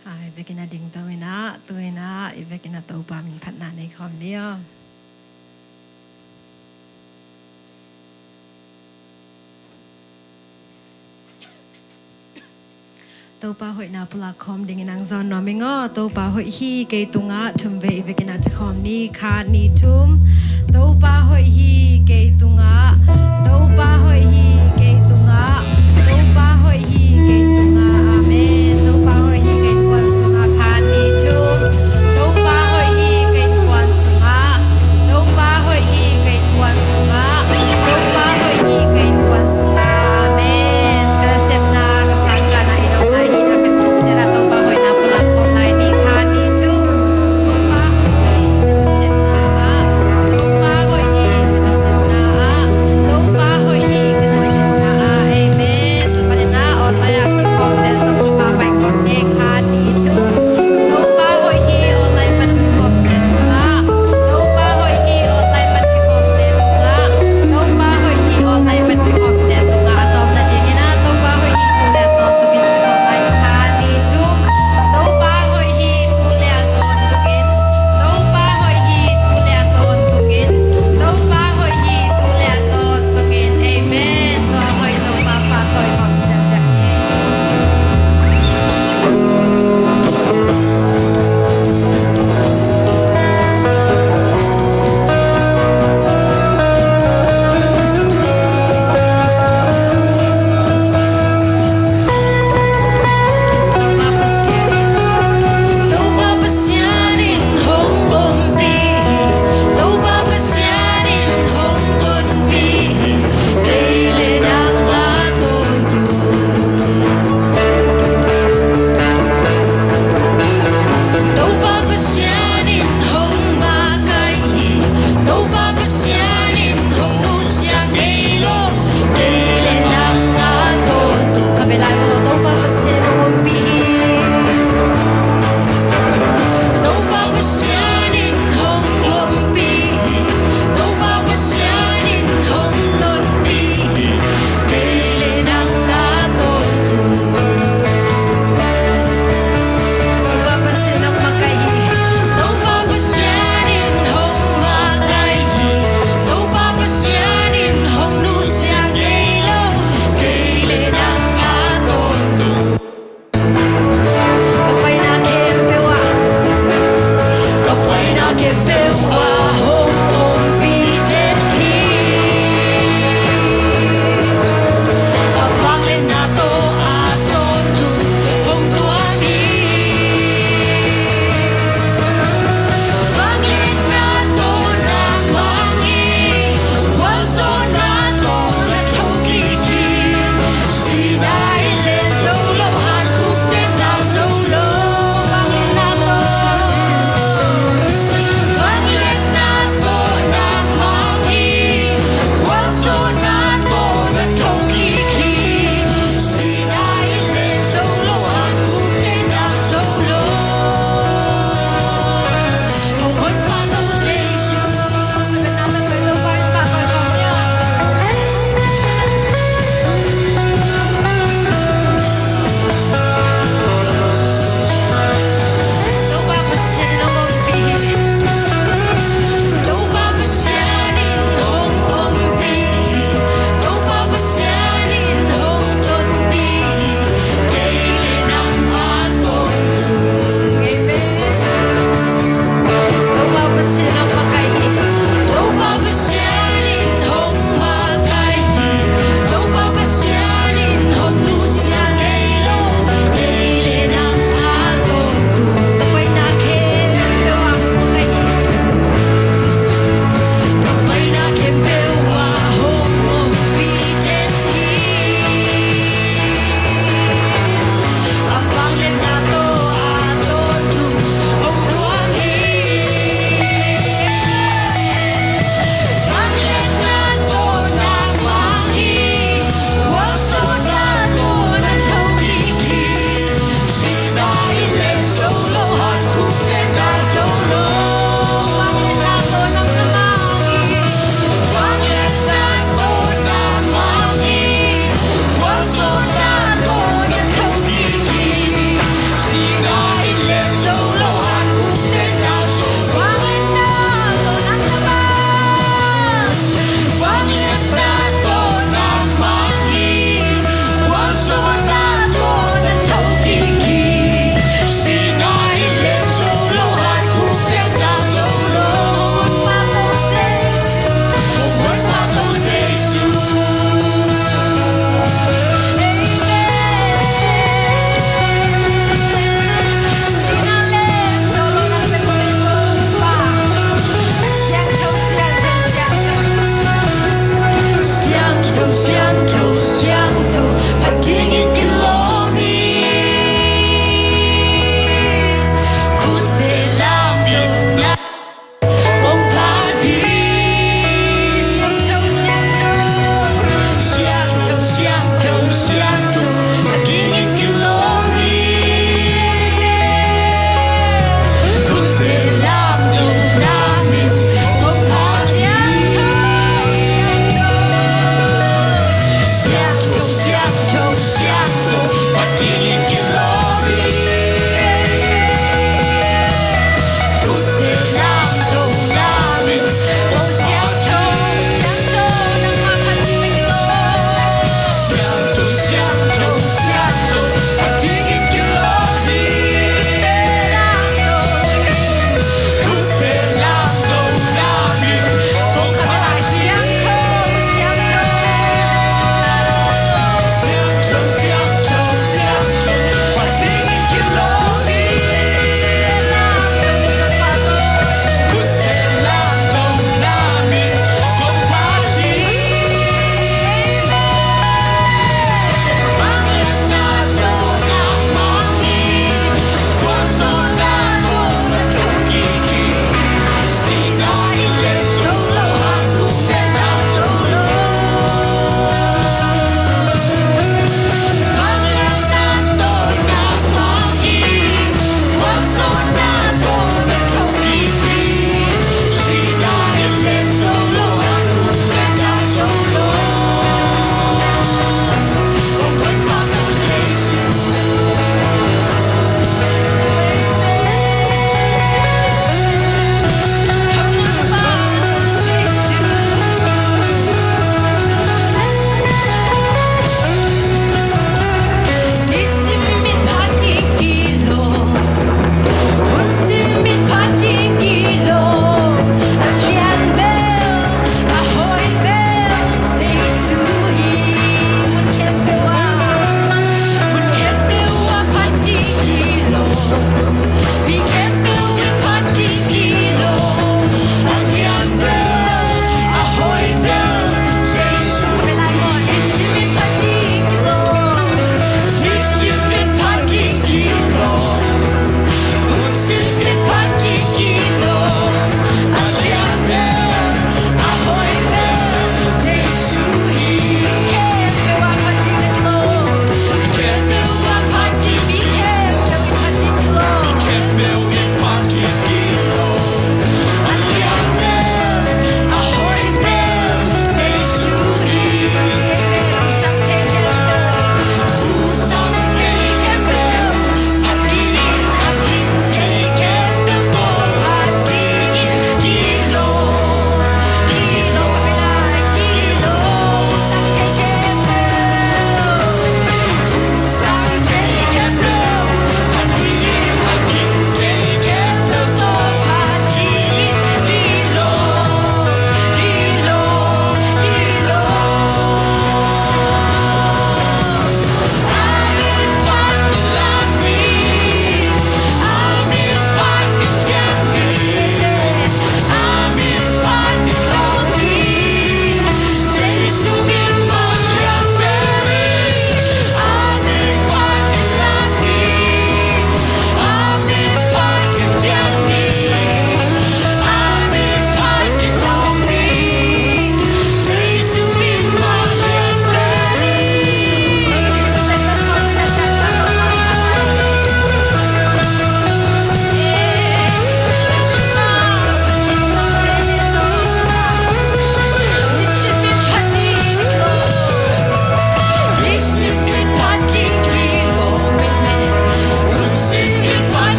Hai, i vekin a dingto in ah, tu in ah i vekin a Topa min phatna nei khawm ni aw. Topa hoihna pulak khawm dingin hong zawn nuam ing aw. Topa hoih hi kei tungah, thum vei i vekin a ci khawm ni, khat, nih, thum. Topa hoih hi kei tungah, Topa hoih hi kei tungah, Topa hoih hi kei tungah. Amen. Topa hoih hi kei tungah, khat, nih, thum. Topa hoih hi kei tungah, Topa hoih hi kei tungah, Topa hoih hi kei tungah. Amen. Ka nasepna ka sangkahna i nong lai ni, na khat tum ciat ah Topa hoihna pulak khawm lai ni, khat, nih, thum. Topa hoih hi ka nasepna ah, Topa hoih hi ka nasepna ah, Topa hoih hi ka nasepna ah.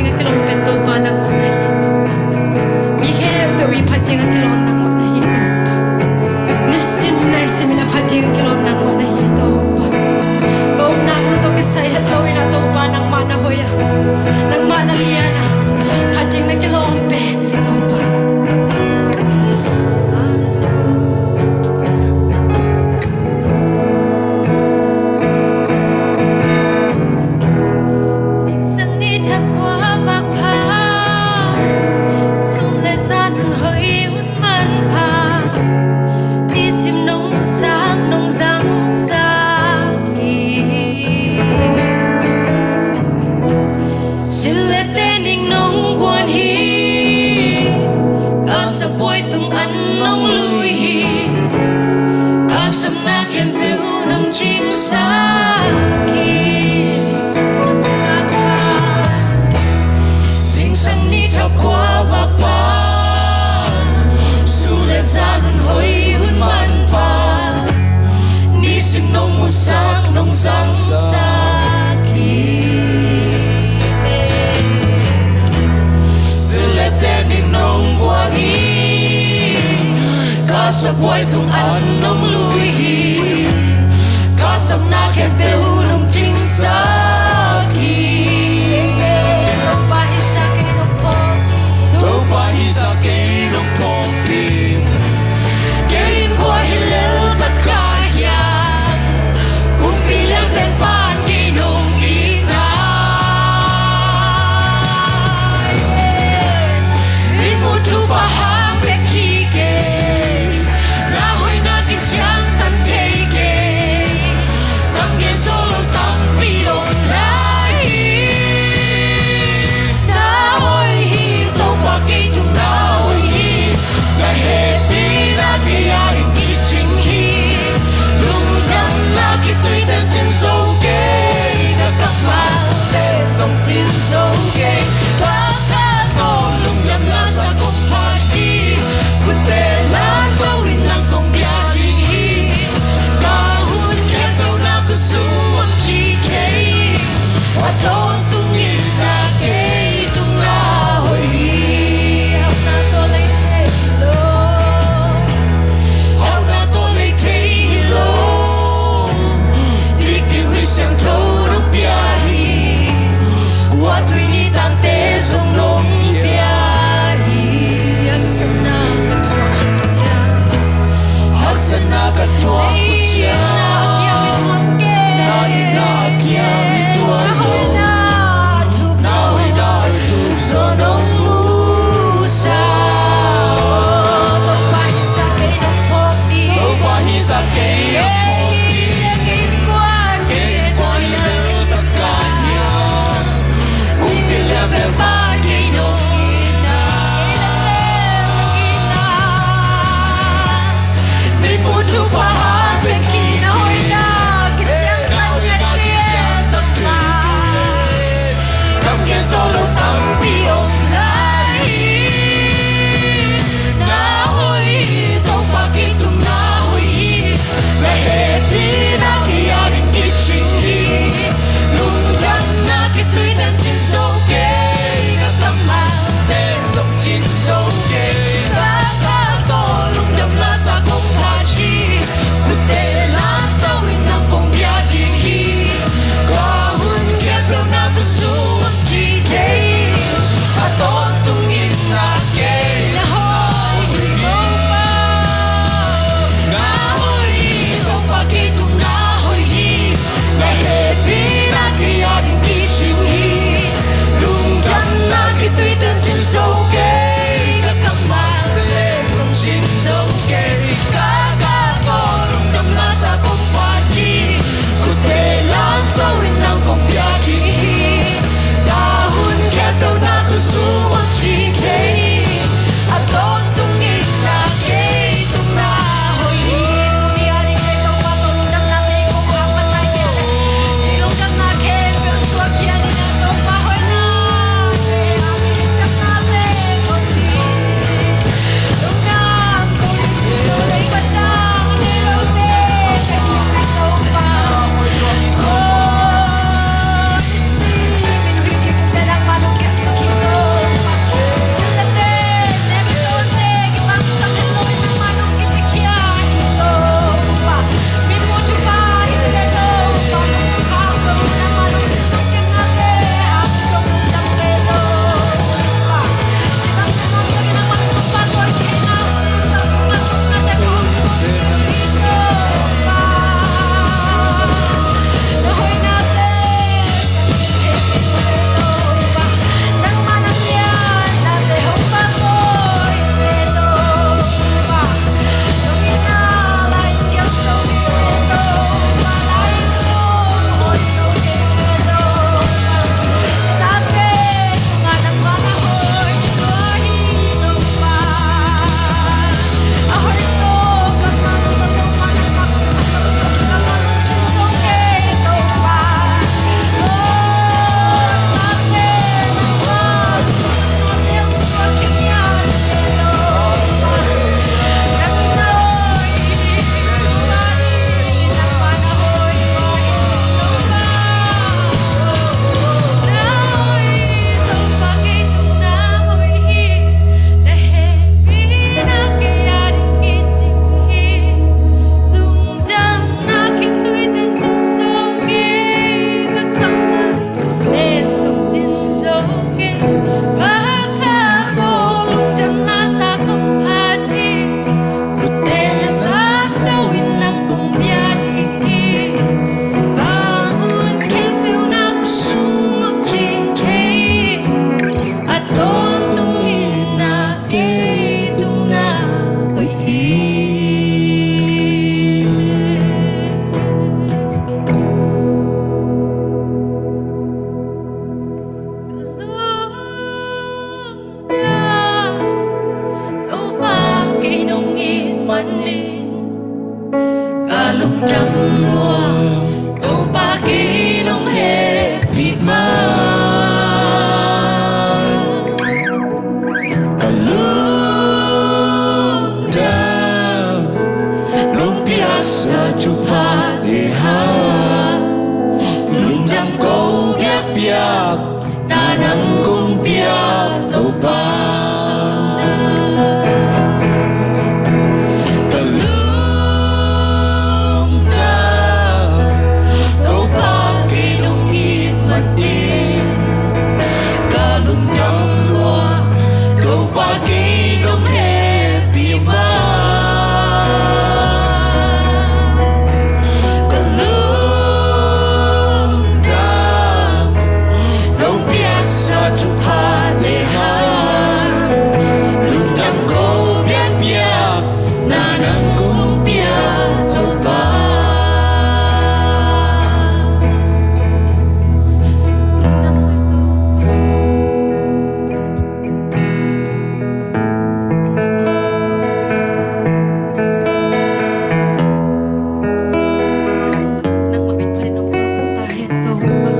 ding a kilawm pen Topa nangmah na hi Topa. Mi khempeuh i phat ding a kilawm nangmah na hi Topa. Nisim naisim in a phat ding a kilawm nangmah na hi Topa. Ka omna mun tawh kisai het lo in a Topa nangmah na hoih a, nangmah na lian a, phat ding na kilawm pen hi Topa. Hallelujah. Zingsang ni thakhua vak pha, sun le zan hun hoih hun manpha, nisim nong musak nong zangsak hi. Sil le tening nong guan hi, ka sabuai tung an nong lui hi, ka sapna khempeuh nong cingsak hi. Zingsang ni thakhua vak pha, sun le zan hun hoih hun manpha, nisim nong musak nong zangsak hi. Sil le tening nong guan hi, ka sabuai tung an nong lui hi, ka sapna khempeuh nong cingsak hi. Topa hi sa kei nong phawk ding, Topa hi sa kei nong phawk ding. Kei in kua hi lel tak ka hiam, kumpi lian pen pan kei nong itna. Min muh thupha hang bek hi kei, na hoihna kin ciangtan thei kei, tam gen zo lo tampi lo Ka lungdam lua, Topa kei nong hehpih man. Ka lungdam, nong piaksa thuphate hang. Lungdam ko biakpiak, na nang kong pia Topa. Ka lungdam, Topa kei nong it man in. Ka lungdam lua, Topa kei nong hehpih man. Ka lungdam, nong piaksa thuphate hang. Lungdam ko biakpiak, na nang kong pia Topa. Nangmah min phanin hong tung ta hen Topa.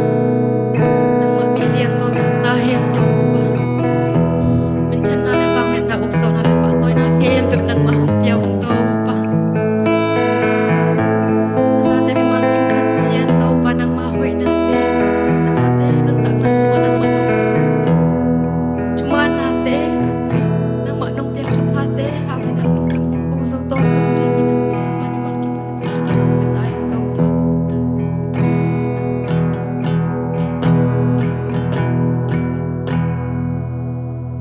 Nangmah min lian tawh tung ta hen Topa. Minthanna le vangliatna, ukzawhna le pahtawina khempeuh nangmah hong pia un Topa. Na tate mimal kim khat ciat Topa nangmah hoihnate, na tate nuntakna sungah nangmah nong thumanate, nangmah nong piak thuphate hangin a lungdam hong ko zo tawntung dingin a, mimal kim khat ciat thuman hong pia ta in Topa.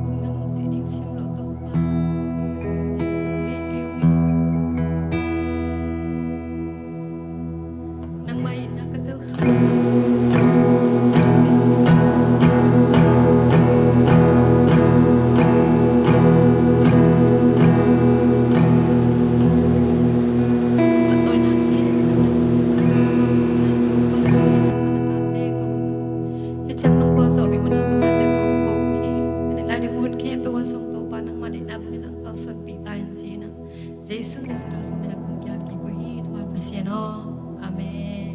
Lungdam hong cih ding sim lo Topa. Nangmah itna ka tel kha. Hih ciang nong gualzawh bik man nangmah te kong ko uh hi. Ka neih lai ding hun khempeuh ah zong Topa nangmah deihna bangin hong kalsuanpih ta in ci-in ah, Jesu Khazih tawh zong min a kong kiap kik uh hi. Topa Pasian aw. Amen.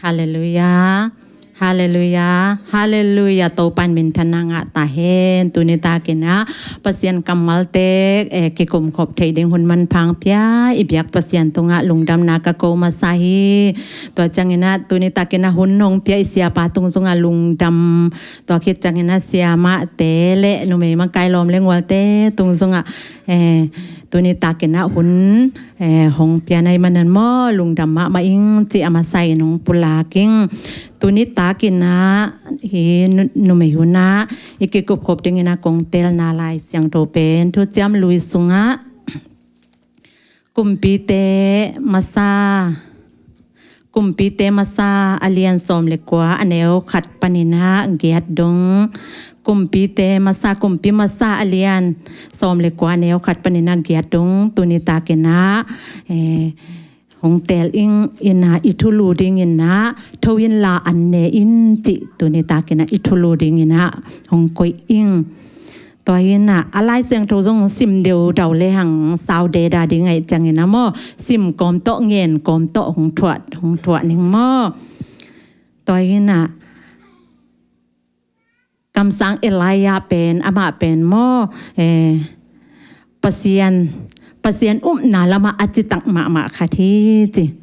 Halleluiah. Halleluiah. Halleluiah. Topa in minthanna ngah ta hen. Tuni takin ah Pasian kammalte, eh, kikumkhop theih ding hun manpha hong pia i biak Pasian tungah lungdamna ka ko masa hi. Tua ciangin ah tuni takin ah hun hong pia i siapa tung zongah lungdam. Tua khit ciangin ah siamahte le numei makai lawm le ngualte tung zongah, eh, tuni takin ah hun, eh, hong pia na hih manin maw lungdam mahmah ing cih a masa in hong pulak ing. Tuni takin ah hih nu-, numei hun ah i kikupkhop dingin ah kong teelna Lai Siangtho pen Thuciam Lui sungah Kumpite Masa, Kumpite Masa a lian sawm le kua a neu khat panin ah giat dong. Kumpite Masa, Kumpi Masa a lian sawm le kua a neu khat panin ah giat dong. Tuni takin ah, eh, hong teel ing in ah i thulu dingin ah tho in la an ne in cih tuni takin ah i thulu dingin ah hong koih ing. Tua hi in ah a Lai Siangtho zong sim deudau le hang sau deda ding ahih ciangin ah maw, sim kawm tawh ngen kawm tawh hong thuah, hong thuah ning maw. Tua hi in ah kamsang Elijah pen, amah pen maw, eh, Pasian, Pasian upna lamah a citak mahmah khat hi ci.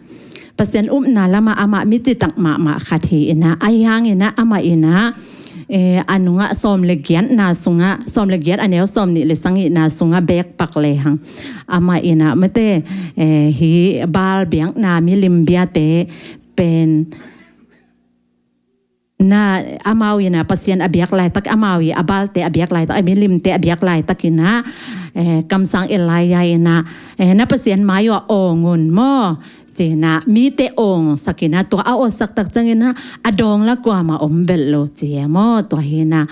Pasian upna lamah amah mi citak mahmah khat hi in ah, ahi hangin ah amah in ah, eh, a nungah sawm le giatna sungah, sawm le giat a neu sawm nih le sagihna sungah beekpak le hang amah in ah mate, eh, hih Baal biakna milim biate pen na amau in ah Pasian a biak laitak, amau i a Baalte a biak laitak, a milimte a biak laitakin ah, eh, kamsang Elijah in ah, eh, na Pasian mai uh ah awng un maw, ci-in ah mite awngsak in ah, tua a awngsak tak ciangin ah a dawng la kuamah om bel lo ci e maw, tua hi in ah.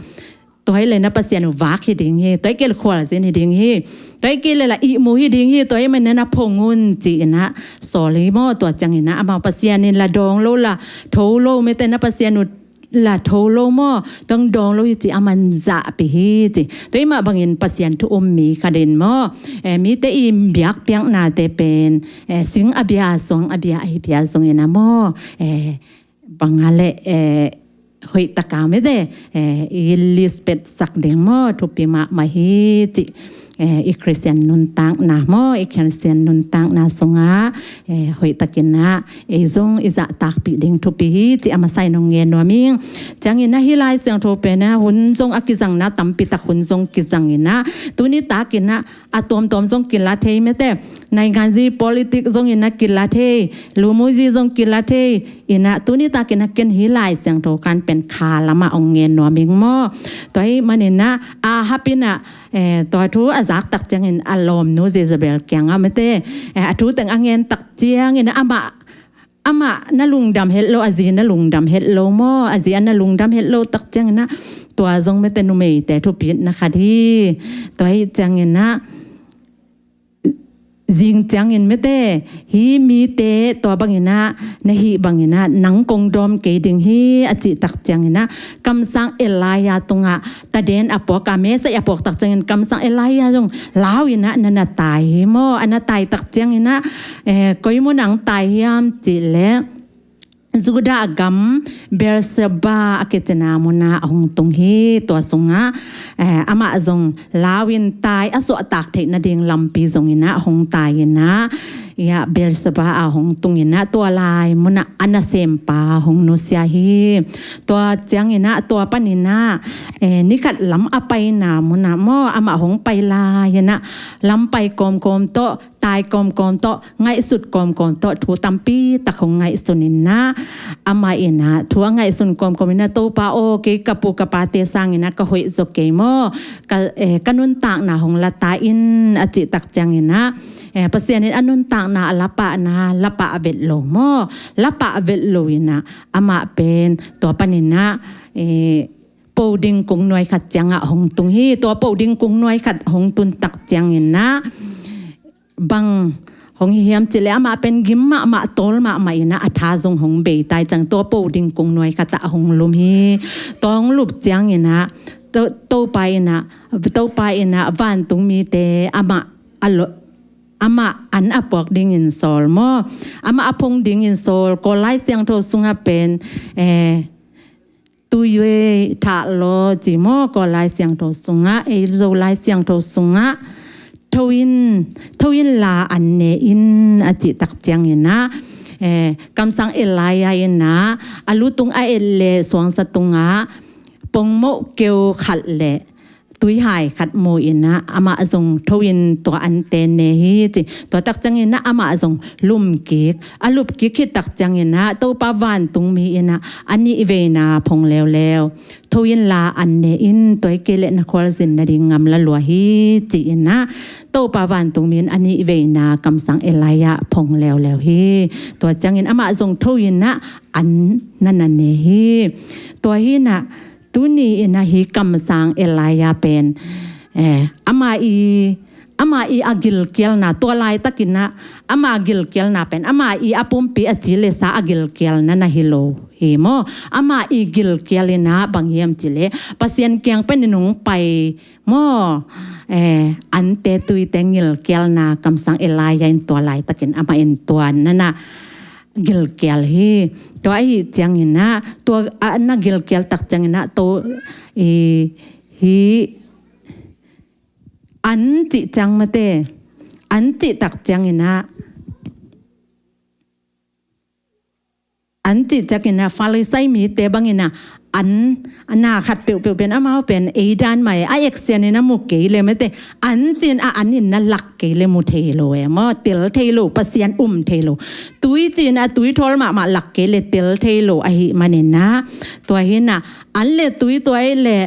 Tua hi leh na Pasian uh vak hi ding hi, tua hi kei leh khualzin hi ding hi, tua hi kei leh la ihmu hi ding hi, tua hi manin na phong un ci-in ah sawl hi maw, tua ciangin ah amau Pasian in la dawng lo la tho lo, mite na Pasian uh la tho lo maw, tua dawng lo hi ci a man zahpih hi ci. Tua hi mah bangin Pasian thu um mi khat in maw, eh, mite i biakpiaknate pen, eh, sing a bia, suang a bia, ahi bia zongin ah maw, eh, bang a leh, eh, hoih taka mite, eh, i list petsak ding maw, thupi mahmah hi ci. Eh, i Khristian nuntakna maw, i Khristian nuntakna sungah, eh, hoih takin ah ei zong i zahtakpih ding thupi hi ci a masa in hong ngen nuam ing. Ciangin ah hih Lai Siangtho pen ah hun zong a kizangna tampi tak hun zong kizang in ah, tuni takin ah a tuamtuam zong kila thei, mite, nainganzi politik zongin ah kila thei, lumuizi zong kila thei in ah, tuni takin ah ken hih Lai Siangtho khan pen kha lamah hong ngen nuam ing maw. Tua hi manin ah Ahab in ah, eh, tua thu a zak tak ciangin a lawmnu Jezebel kiangah, mite, eh, a thu teng a ngen tak ciangin ah amah, amah na lungdam het lo, a zi na lungdam het lo maw, a zi a na lungdam het lo tak ciangin ah tua zong, mite, numeite thupitna khat hi. Tua hi ciangin ah zing ciangin, mite, hih mite tua bangin ah na hih bangin ah nang kong dawm kei ding hi a cih tak ciangin ah kamsang Elijah tungah taden a puak a, message a puak tak ciangin kamsang Elijah zong lau in ah na na tai hi maw. A na tai tak ciangin ah, eh, koi mun ah hong tai hiam cih leh Judah gam Beersheba a kicina mun ah a hong tung hi. Tua sungah, eh, amah zong lau in tai a suahtak theih nading lampi zongin ah a hong tai in ah, ya, Beersheba a hong tung in ah tua lai mun ah a nasempa hong nusia hi. Tua ciangin ah tua panin ah, eh, ni khat lam a paina mun ah maw, amah hong pai lai in ah lam pai kawmkawm tawh, tai kawmkawm tawh, ngaihsut kawmkawm tawh, thu tampi tak hong ngaihsun in ah, amah in ah thu a ngaihsun kawmkawm in ah, Topa aw, kei ka pu ka pate sangin ah ka hoih zaw kei maw, ka, eh, ka nuntakna hong la ta in a cih tak ciangin ah, eh, Pasian in a nuntakna a la pahna la pah vet lo maw, la pah vet lo in ah amah pen tua panin ah, eh, po ding kung nuai khat ciangah hong tung hi. Tua po ding kung nuai khat hong tun tak ciangin ah bang hong hi hiam cih leh amah pen gim mahmah, tawl mahmah in ah a tha zong hong bei tai ciang, tua po ding kung nuai khat ah hong lum hi. Tua hong lup ciangin ah To-, Topa in ah, Topa in ah vantung mite amah a lo-, amah an a puak dingin sawl maw, amah a phong dingin sawl. Kawl Lai Siangtho sungah pen, eh, tui yue thah law ci maw, Kawl Lai Siangtho sungah, ei Zo Lai Siangtho sungah, tho in, tho in la an ne in a cih tak ciangin ah, eh, kamsang Elijah in ah a lutung a et leh suangsa tungah pongmoh keu khat leh tuihai khat mu in ah amah zong tho in tua ante ne hi ci. Tua tak ciangin ah amah zong lum kik, a lup kik khit tak ciangin ah Topa vantung mi in ah a nih veina phong leuleu, tho in la an ne in, tua hi kei leh na khualzin nading ngam la lua hi ci in ah Topa vantung mi in a nih veina kamsang Elijah phong leuleu hi. Tua ciangin amah zong tho in ah an na na ne hi. Tua hi in ah tuni in ah hih kamsang Elijah pen, eh, amah i, amah i a gilkialna, tua laitakin ah amah gilkialna pen amah i a pumpi a ci le sa a gilkialna na hi lo hi maw. Amah i gilkial in ah bang hiam cih leh Pasian kiang panin hong pai maw, eh, ante tuite gilkialna kamsang Elijah in tua laitakin amah in tua na na gilkial hi. Tua ahi ciangin ah tua a na gilkial tak ciangin ah to i, hi an cih ciang mate, an cih tak ciangin ah, an cih ciangin ah Farisai mite bangin ah an, a na khat peuhpeuh pen amau pen ei dan mah e, a action in a mu kei le mete, an cin a an in na lak kei le mu thei lo e maw, tel thei lo, Pasian um thei lo. Tui cin a tui thawl mahmah lak kei le tel thei lo ahih manin ah, tua hi in ah an le tui tua i le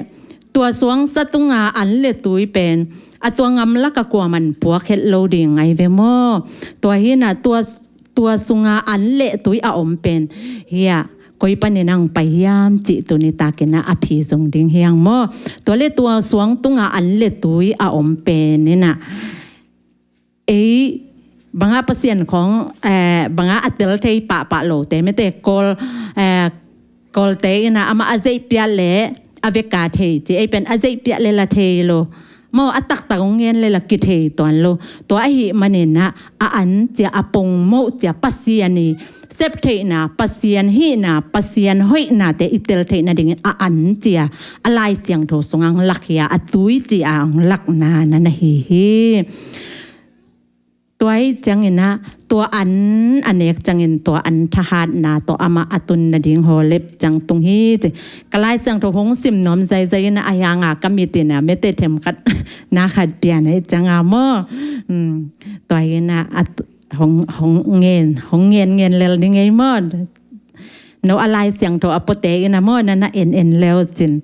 tua suangsa tunga an le tui pen a tua ngam laka kuaman puak het lo ding ahi ve maw. Tua hi in ah tua, tua sunga an le tui a om pen hi a koi panin ang pai hiam cih tuni takin ah a phi zong ding hi hang maw. Tua le tua suang tunga an le tui a om pen in ah ei banga Pasian khawng, eh, banga a tel thei pahpah lote mete Kawl, eh, Kawlte in ah amah a zeihpiah le a veka thei ci, ei pen a zeihpiah le la thei lo maw, a taktak hong ngen le la kithei tuan lo. Tua ahih manin ah a an cia a pongmoh cia Pasian i sep theihna, Pasian hihna, Pasian hoihnate i tel theih nadingin a an cia a Lai Siangtho sungah hong lak hi a, a tui cia hong lakna na na hi hi. Tua hi ciangin ah tua an a nek ciangin tua an thahatna tawh amah a tun nading Horeb ciang tung hi ci. Ka Lai Siangtho hong sim nuam zaizai in ah a hianga ka mit in ah mete themkhat na khat pian hi cianga maw. Hmm. Tua hi in ah a t-, hong, hong ngen, hong ngen ngen lel ding ei maw. No a Lai Siangtho a puate in ah maw na na en en leu cin.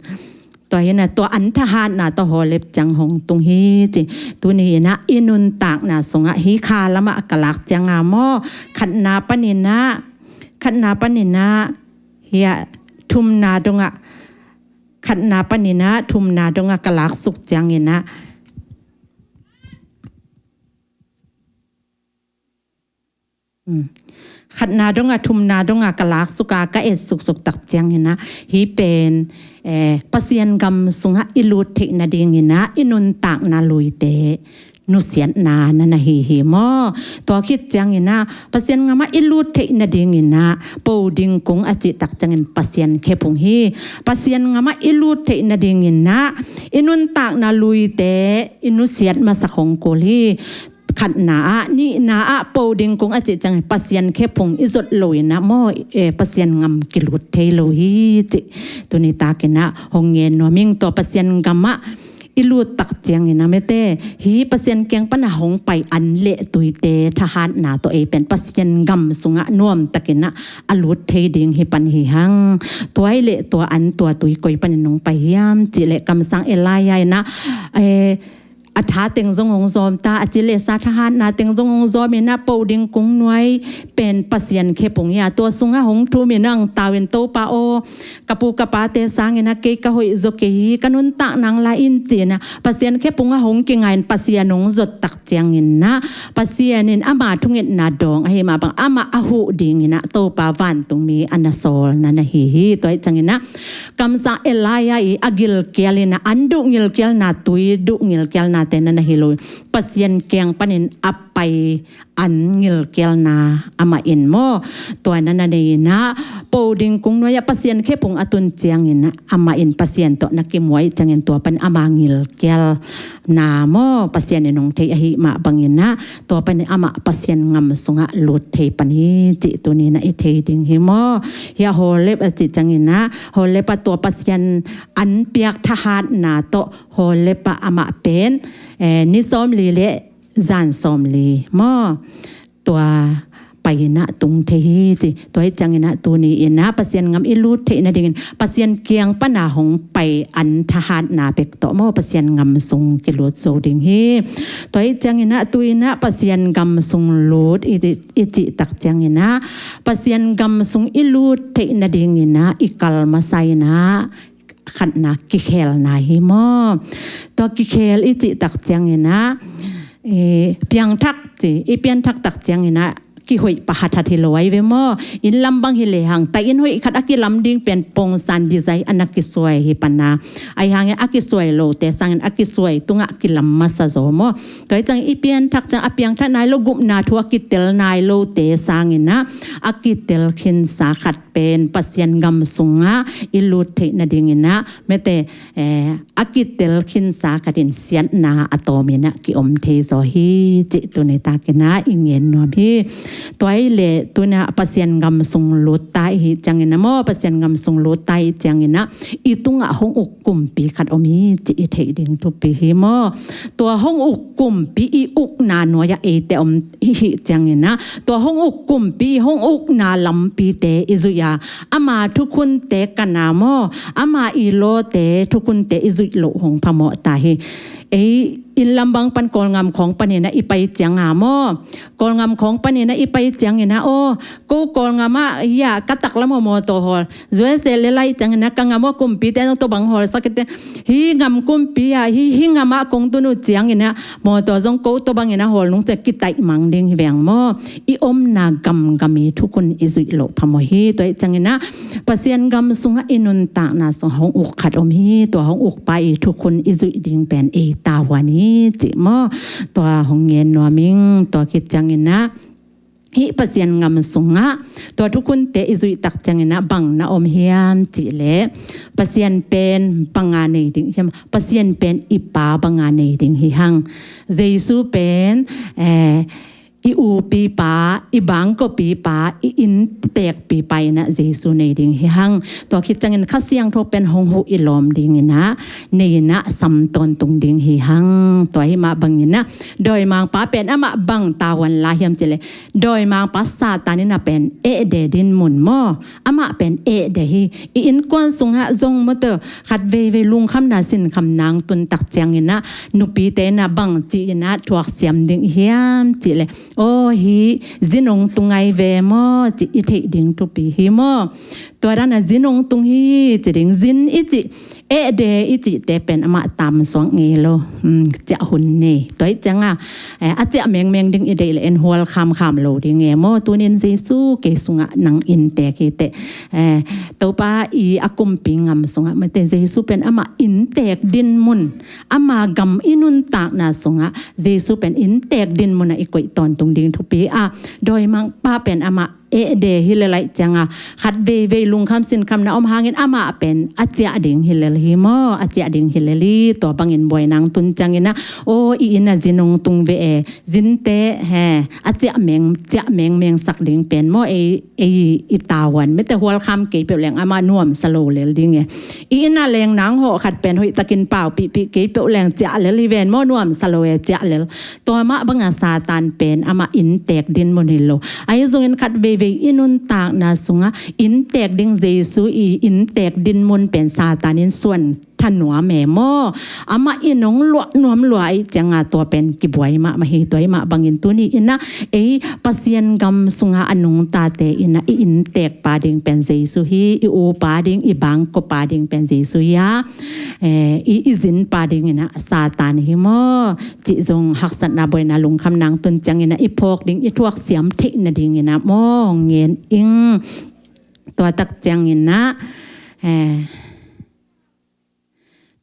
Tua hi in ah tua an thahatna tawh Horeb ciang hong tung hi ci. Tuni in ah i nuntakna sungah hi kha lamah ka lak cianga maw. Khatna panin ah, khatna panin ah hi a thumna dongah, khatna panin ah thumna dongah ka lak suk ciangin ah Hmm. Khatna dongah thumna dongah ka lak suka ka et suksuk tak ciangin ah hi pen, eh, Pasian gam sungah i lut theih nadingin ah i nuntakna luite nusiatna na na hi hi maw. Tua khit ciangin ah Pasian ngamah i lut theih nadingin ah po ding kung a cih tak ciangin Pasian khephung hi. Pasian ngamah i lut theih nadingin ah i nuntakna luite i nusiat masak hong kul hi. Khatna ah, nihna ah po ding kung a cih ciang Pasian khephung i zot lo in ah maw, eh, Pasian ngam kilut thei lo hi cih tuni takin ah hong ngen nuam ing. Tua Pasian gam ah i lut tak ciangin ah mete hi Pasian kiang pan a hong pai an le tuite thahatna tawh ei pen Pasian gam sungah nuam takin ah a lut thei ding hi pan hi hang. Tua i le tua an tua tui koi panin hong pai hiam cih le kamsang Elijah in ah, eh, a tha teng zong hong zawm ta, a ci le sa thahatna teng zong hong zawm in ah po ding kung nuai pen Pasian khephung hi a, tua sungah hong thum in ah hong tau in Topa aw, ka pu ka pate sangin ah kei ka hoih zaw kei hi, ka nuntak nang la in ci in ah Pasian khephung ah hong kingai in Pasian hong zot tak ciangin ah Pasian in ama thungetna dawng ahi mah bang amah a huh dingin ah Topa vantungmi a na sawlna na hi hi. Tua hi ciangin ah kamsang Elijah i a gilkial in ah an duh ngilkialna, tui duh ngilkialnate na na hi lo, Pasian kiang panin a pai an ngilkialna amah in maw. Tua na na nei in ah po ding kung nuai ah Pasian khephung a tun ciangin ah amah in Pasian tawh na kimuai ciangin tua pan ama ngilkial na maw, Pasian in hong thei ahi mah bangin ah tua pan amah Pasian ngam sungah lut thei pan hi cih tuni in ah i thei ding hi maw. Hi a Horeb a cih ciangin ah Horeb ah tua Pasian an piak thahatna tawh Horeb ah amah pen, eh, ni sawmli le zan sawmli maw. Tua pai in ah tung thei hi ci. Tua hi ciangin ah tuni in ah Pasian ngam i lut theih nadingin Pasian kiang pan a hong pai an thahatna bek tawh maw Pasian ngam sung kilut zo ding hi. Tua hi ciangin ah tu in ah Pasian gam sung lut i, i cih tak ciangin ah Pasian gam sung i lut theih nadingin ah i kal masa in ah khatna kikhelna hi maw. Tua kikhel i cih tak ciangin ah, eh, piangthak ci, i pianthak tak ciangin ah kihoih pahathat hi lo ai ve maw. Inn lam bang hi lehang ta inn hoih khat a kilam ding pen pongsan design a na kisuai hi pan a, ahi hangin a kisuai lote sangin a kisuai tungah kilam masa zaw maw. Tua hi ciang i pianthak ciang a piangthak nai lo, gupna thu a kitel nai lote sangin ah a kitel khinsa khat pen Pasian gam sungah i lut theih nadingin ah mete, eh, a kitel khinsa khat in siatna a tawm in ah kiom thei zaw hi cih tuni takin ah i ngen nuam hi. Tua hi leh tuna Pasian gam sung lut ta i hih ciangin ah maw, Pasian gam sung lut ta i hih ciangin ah i tungah hong uk kumpi khat om hi cih i theih ding thupi hi maw. Tua hong uk kumpi i ukna nuai-ah eite om i hih ciangin ah tua hong uk kumpi i hong ukna lampite i zuih a, ama thukhunte kan a maw, ama i lawte thukhunte i zuih loh hong phamawh ta hi. Ei inn lam bang pan Kawlgam khawng panin ah i pai ciang a maw, Kawlgam khawng panin ah i pai ciangin ah, aw, ko Kawlgam ah hi a, ka taklam ah mawtaw hawl, U S A le lai ciangin ah ka gam ah kumpite zong tua bang hawlsak hi teh, hih gam kumpi ah, hih, hih gam ah kong tun uh ciangin ah mawtaw zong ko tua bangin ah hawl nung teh kitaih mang ding hi veng maw. I omna gamgam i thukhun i zuih loh phamawh hi. Tua hi ciangin ah Pasian gam sungah i nuntakna sungah hong uk khat om hi. Tua hong ukpa i thukhun i zuih ding pen ei tavuan hi cih maw. Tua hong ngen nuam ing. Tua khit ciangin ah hih Pasian gam sungah tua thukhunte i zuih tak ciangin ah bang na om hiam cih leh, Pasian pen bang a nei ding hiam, Pasian pen i pa bang a nei ding hi hang. Jesu pen, eh, i upipa, i bangkopipa, i inntekpipa in ah Jesu nei ding hi hang. Tua khit ciangin Kha Siangtho pen hong huh i lawm dingin ah nei in ah sam tawntung ding hi hang. Tua hi mah bangin ah dawimangpa pen amah bang tavuan la hiam cih leh, dawimangpa Satan in ah pen ehde dinmun maw, amah pen ehde hi. I innkuan sungah zong maw teh khat veivei lungkhamna sinkhamna hong tun tak ciangin ah nupite in ah bang ci-in ah thuaksiam ding hiam cih leh, aw, hih zin hong tung ai ve maw cih i theih ding thupi hi maw. Tua dan ah zin hong tung hi ci ding, zin i cih, ehde i cihte pen amah tamsuak ngei lo. Hmm, ciah hun nei. Tua hi ciang a, eh, a ciah mengmeng ding i deih leh en hual khamkham lo ding e maw. Tunin Jesu kei sungah nang inntek hi teh. Eh, Topa i a kumpi gam sungah maw teh Jesu pen amah inntek dinmun, ama gam i nuntakna sungah Jesu pen inntek dinmun ah i koih tawntung ding thupi a, dawimangpa pen amah ehde hi lel lai ciang a, khat veivei lungkham sinkhamna om hangin amah pen a ciah ding hi lel hi maw, a ciah ding hi lel hi. Tua bangin buaina hong tun ciangin ah, aw, i inn ah zin hong tung ve e, zinte he a ciah meng, ciah mengmeng sak ding pen maw, ei, ei i tavuan. Mite hual kham kei peuh leng amah nuamsa lo lel ding e. I inn ah leng nang hawh khat pen hoihtakin paupihpih kei peuh leng ciah lel hi ven maw, nuamsa lo e ciah lel. Tua mah bangah Satan pen amah inntek dinmun hi lo. Ahi zongin khat veivei i nuntakna sungah inntek ding Jesu i inntek dinmun pen Satan in suan thanuam e maw. Amah in hong luah nuam lua ahih ciang a tua pen kibuai mahmah hi. Tua hi mah bangin tuni in ah ei Pasian gam sungah a nungtate in ah i inntekpa ding pen Jesu hi, i upa ding, i bangkopa ding pen Jesu hi a, eh, i, i zinpa dingin ah Satan hi maw cih zong haksatna buaina lungkhamna hong tun ciangin ah i phawk ding, i thuaksiam theih nadingin ah maw hong ngen ing. Tua tak ciangin ah, eh,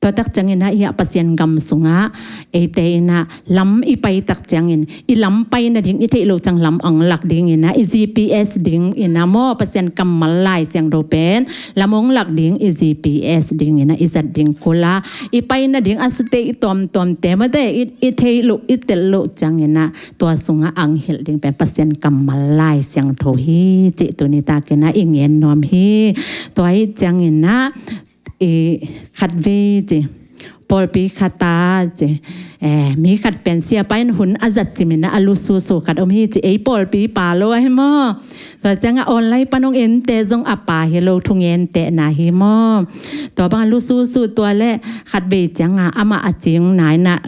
tua tak ciangin ah hih Pasian gam sungah eite in ah lam i pai tak ciangin i lam pai nading i theih loh ciang lam a hong lak dingin ah i G P S dingin ah maw, Pasian kammal Lai Siangtho pen lam hong lak ding i G P S dingin ah i zat ding kul a, i pai nading a state i tuamtuamte maw teh i, i theih loh, i tel loh ciangin ah tua sungah a hong hilh ding pen Pasian kammal Lai Siangtho hi cih tuni takin ah i ngen nuam hi. Tua hi ciangin ah i khat vei ci, pawlpi khat a ci, eh, mi khat pen siapa in hun a zat simin ah a lususu khat om hi ci, ei pawlpipa lo ahi maw. Tua ciang a online pan hong ente zong a pa hi lo, thungentehna hi maw. Tua bang a lususu tua leh khat vei ciang a amah a cingna in ah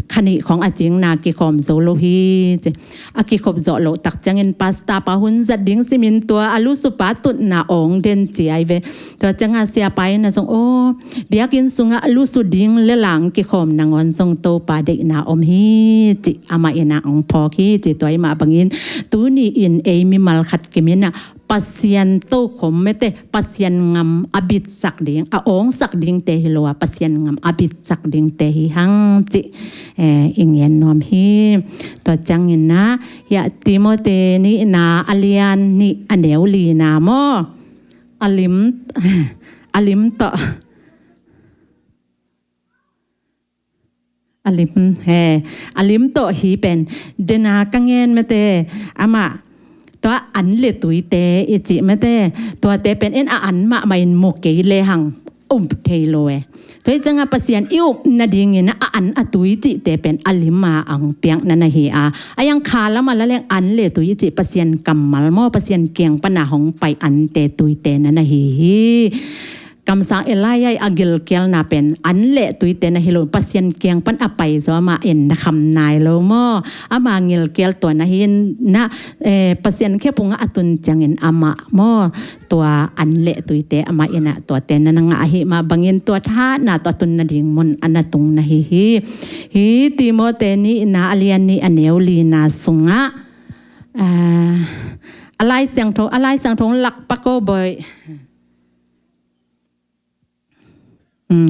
kha nih khawng a cingna kikhawm zo lo hi ci. A kikhop zawh loh tak ciangin pastor pa hun zat ding simin tua a lusupa tutna awng den ci ai ve. Tua ciang a siapa in ah zong, aw, biakinn sungah lusu ding le lang kikhawm nangawn zong Topa deihna om hi ci, amah in ah hong phawk hi ci. Tua hi mah bangin tuni in ei mimal khat kim in ah Pasian tokhom mete, Pasian ngam a bitsak ding, a awngsak dingte hi lo a, Pasian ngam a bitsak dingte hi hang ci, eh, i ngen nuam hi. Tua ciangin ah hih Timothy nihna a lian nih a neu lina maw, a lim, a lim tawh, a lim, he, a lim tawh hi pen, dena ka ngen mete, amah, Tua an le tuite i cih mate, tuate pen en a an mahmah in mu kei lehang um thei lo e. Tua hi ciangah Pasian i up nadingin a an a tui cihte pen a lima a hong piakna na hi a, a iang kha lamah la leng an le tui i cih Pasian kammal maw, Pasian kiang pana hong pai ante tuite na na hi hi. Kamsang Elijah i a gilkialna pen an le tuite na hi lo, Pasian kiang pan a pai zaw amah in na kham nai lo maw. Ama gilkial tua na hi na, eh, Pasian khephungah a tun ciangin amah maw, tua an le tuite amah inah tuate na na ngah ahi mah bangin tua thahatna tua tun nading mun a na tung na hi hi. Hi Timothy nihna a lian nih a neu lina sungah, ah, a Lai Siangtho, a Lai Siangtho lak pak o boih. Hmm.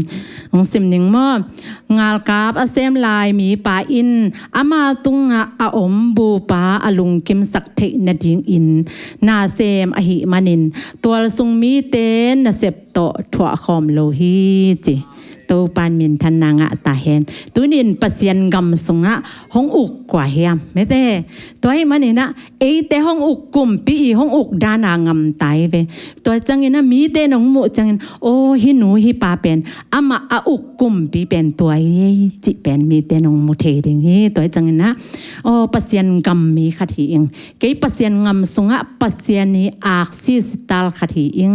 Hong sim ning maw? Ngalkap a sem lai mipa in ama tungah a om bupa a lungkimsak theih nadingin nasem ahih manin tualsung mite nasep tawh thuahkhawm lo hi ci. Topan minthanna ngah ta hen. Tunin Pasian gam sungah hong uk kua hiam? Mete. Tua ahih maninah eite hong uk kumpi i hong uk dana ngam ta hi ve. Tua ciangin a mite nong muh ciangin, aw, hi nu hi pa pen amah a uk kumpi pen tua hi cih pen mite nong mu thei ding hi. Tua ciangin a, aw, Pasian gam mi khat hi ing, kei Pasian gam sungah Pasian i aksi sital khat hi ing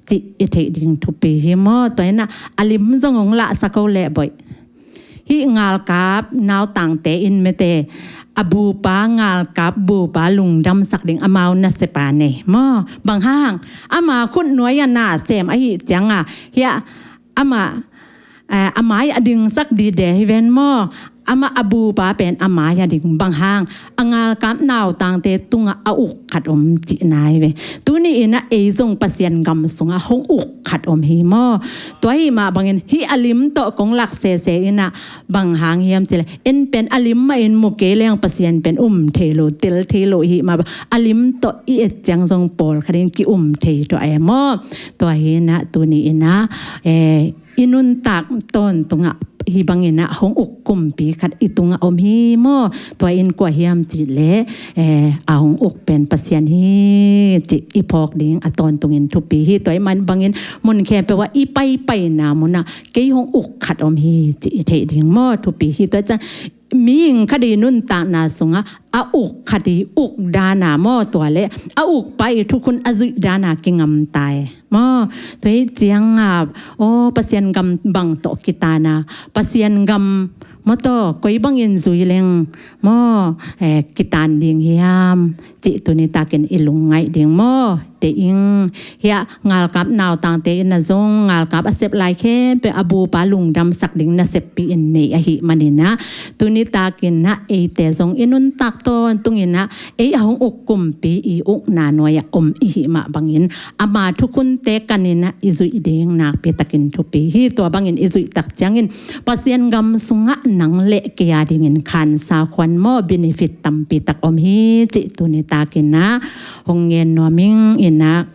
cih i theih ding thupi hi maw. Tua inah a lim zong hong lahsak o leh boih. Hih ngalkap nautangte in mete a bupa, ngalkap bupa lungdamsak ding amau nasepa nei maw. Bang hang, ama khut nuai a nasem ahih cianga hiah ama, eh, a mai a dingsak dide hi ven maw. Ama a bupa pen a mai a ding, bang hang, a ngalkap nautangte tungah a uk khat om cihna hi ve. Tuni inah ei zong Pasian gam sungah hong uk khat om hi maw. Tua hi mah bangin hih a lim tawh kong lak sese inah bang hang hiam cileh, en pen a lim mah in mu kei leng Pasian pen um thei lo, tel thei lo hi mah bang, a lim tawh i et ciang zong pawlkhat in ki um thei tua e maw. Tua hi inah tuni inah, eh, i nuntak tawntungah hi banginah hong uk kumpi khat i tungah om hi maw. Tua in kua hiam cihleh, eh, a hong uk pen Pasian hi cih i phawk ding a tawntungin thupi hi. Tua i man bangin mun khempeuh ah i paipaina munah kei hong uk khat om hi cih i theih ding maw, thupi hi. Tua ciang mihing khat i nuntakna sungah a uk khat i uk dana maw, tua le a ukpa i thukhun a zuih dana kingamtai maw. Tua hi cianga, aw, Pasian gam bang tawh kitana, Pasian gam maw tawh koi bangin zui leng maw, eh, kitan ding hiam cih tuni takin i lungngaih ding maw. Te ing, hiah ngalkap nautangte inah zong ngalkap a sep lai khempeuh a bupa lungdamsak ding naseppi in nei ahih maninah tuni takinah eite zong i nuntak tawntunginah ei a hong uk kumpi i ukna nuai-ah om i hih mah bangin ama thukhunte kaninah i zuih ding nakpi takin thupi hi. Tua bangin i zuih tak ciangin Pasian gam sungah nang le kei a dingin khansa khuan maw, benefit tampi tak om hi cih tuni takinah hong ngen nuam ing inah.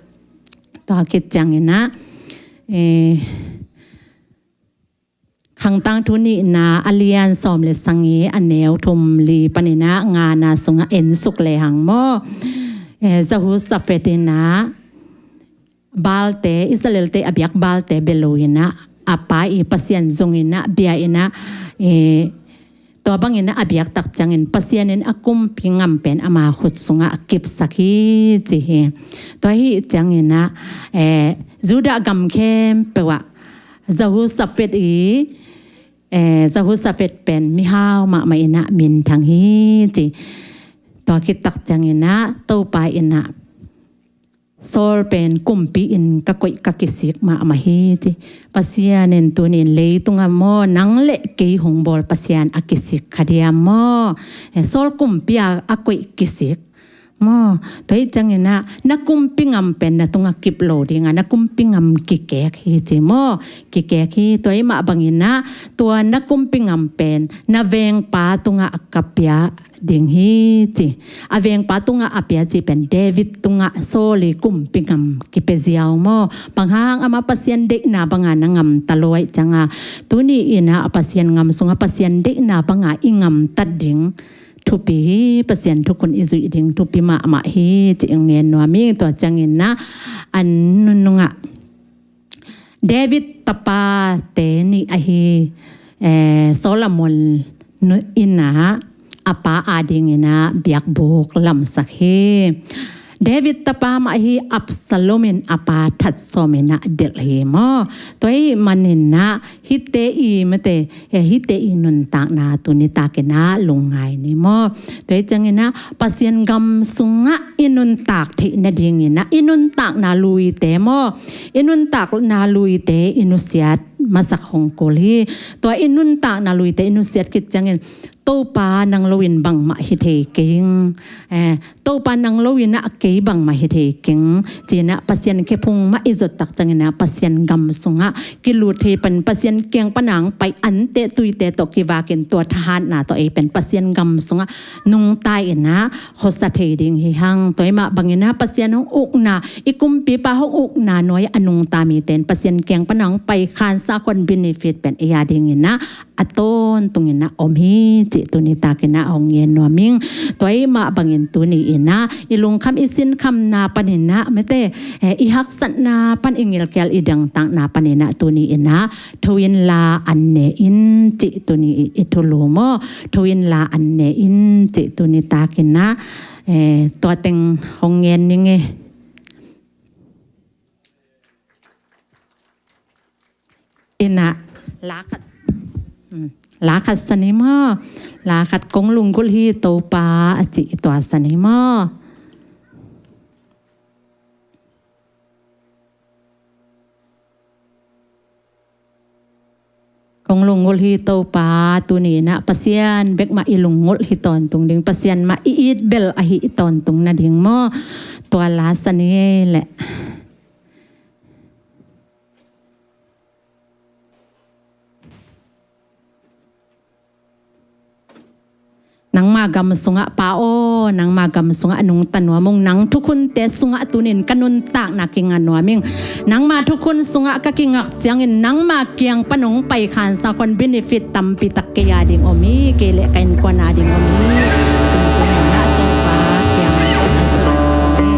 Tua khit cianginah, eh, Khangtang Thu nihna a lian sawm le sagih a neu thum li paninah ngana sungah ensuk lehang maw. Eh, Jehoshaphat inah Baalte, Israelte a biak Baalte bia lo inah a pa i Pasian zong inah bia inah, eh, tua bangin a biak tak ciangin Pasian in a kumpi ngam pen ama khut sungah a kipsak hi ci hi. Tua hi ciangin ah, eh, Judah gam khempeuh ah Jehoshaphat i, eh, Jehoshaphat pen mihau mahmah in ah minthang hi ci. Tua khit tak ciangin ah Topa in ah Saul pen kumpi in ka koih ka kisik mahmah hi ci. Pasian in tunin leitungah maw nang le kei hong bawl Pasian a kisik kha diam maw? Eh, Saul kumpi a, a koih kisik maw? Tua hi ciangin ah na kumpi ngam pen na tungah kip lo ding a, na kumpi ngam kikek hi ci maw? Kikek hi. Tua hi mah bangin ah tua na kumpi ngam pen na vengpa tungah ka pia ding hi ci. A vengpa tungah a pia ci pen David tungah Saul i kumpi ngam kipia ziau maw? Bang hang, amah Pasian deihna banga na ngam ta lo ahih cianga tuni in ah Pasian gam sungah Pasian deihna banga i ngam ta ding thupi hi, Pasian thukhun i zuih ding thupi mahmah hi, ci-in ngen nuam ing. Tua ciangin ah a nunung ah David tapate nih ahi, eh, Solomon nu-, in ah a pa adingin ah biakbuk lamsak hi. David tapa mah ahi Absalom in a pa that sawmin ah delh hi maw. Tua ahih manin ah hihte i mate, eh, hihte i nuntakna tuni takin ah lungngai ni maw. Tua hi ciangin ah Pasian gam sungah i nuntak theih nadingin ah i nuntakna luite maw, i nuntakna luite i nusiat masak hong kul hi. Tua i nuntakna luite i nusiat khit ciangin Topa nang loin bangmah hi thei keng. Eh, Topa nang loin ah kei bangmah hi thei keng. Ci-in ah Pasian khephung mah i zot tak ciangin ah Pasian gam sungah kilut thei pan, Pasian kiang pan ah hong pai, ante tuite tawh kivakin tua thahatna tawh ei pen Pasian gam sungah nungta in ah khuasa thei ding hi hang. Tua ahih mah bangin ah Pasian hong ukna, i kumpipa hong ukna nuai-ah a nungta mite in Pasian kiang pan ah hong pai, khansa khuan benefit pen ei adingin ah a tawntungin ah om hi, cih tuni takin ah hong ngen nuam ing. Tua ahih mah bangin tuni in ah i lungkham i sinkhamna panin ah mate, eh, i haksatna pan, i ngilkial i dangtakna panin ah tuni in ah tho inla an ne in, cih tuni i, i thulu maw. Tho inla an ne in, cih tuni takin ah, eh, tua teng hong ngen ning e. In ah la khat, hmm, la khat sa ni maw. La khat, Kong lunggulh hi Topa, a cih tua sa ni maw. Kong lunggulh hi Topa, tuni in ah Pasian bek mah i lunggulh hi tawntung ding, Pasian mah i it bel ahi i tawntung nading maw. Tua la sa ni leh. Nangma gam sungah Pa aw, nangma gam sungah nungta nuam ung, nang thukhunte sungah tunin ka nuntakna kinga nuam ing. Nangma thukhun sungah ka kingak ciangin nangma kiang pan hong pai khansa khuan benefit tampi tak kei ading om hi, kei le ka innkuan ading om hi. Cin tuni in ah Topa kiang a zuan nuam hi.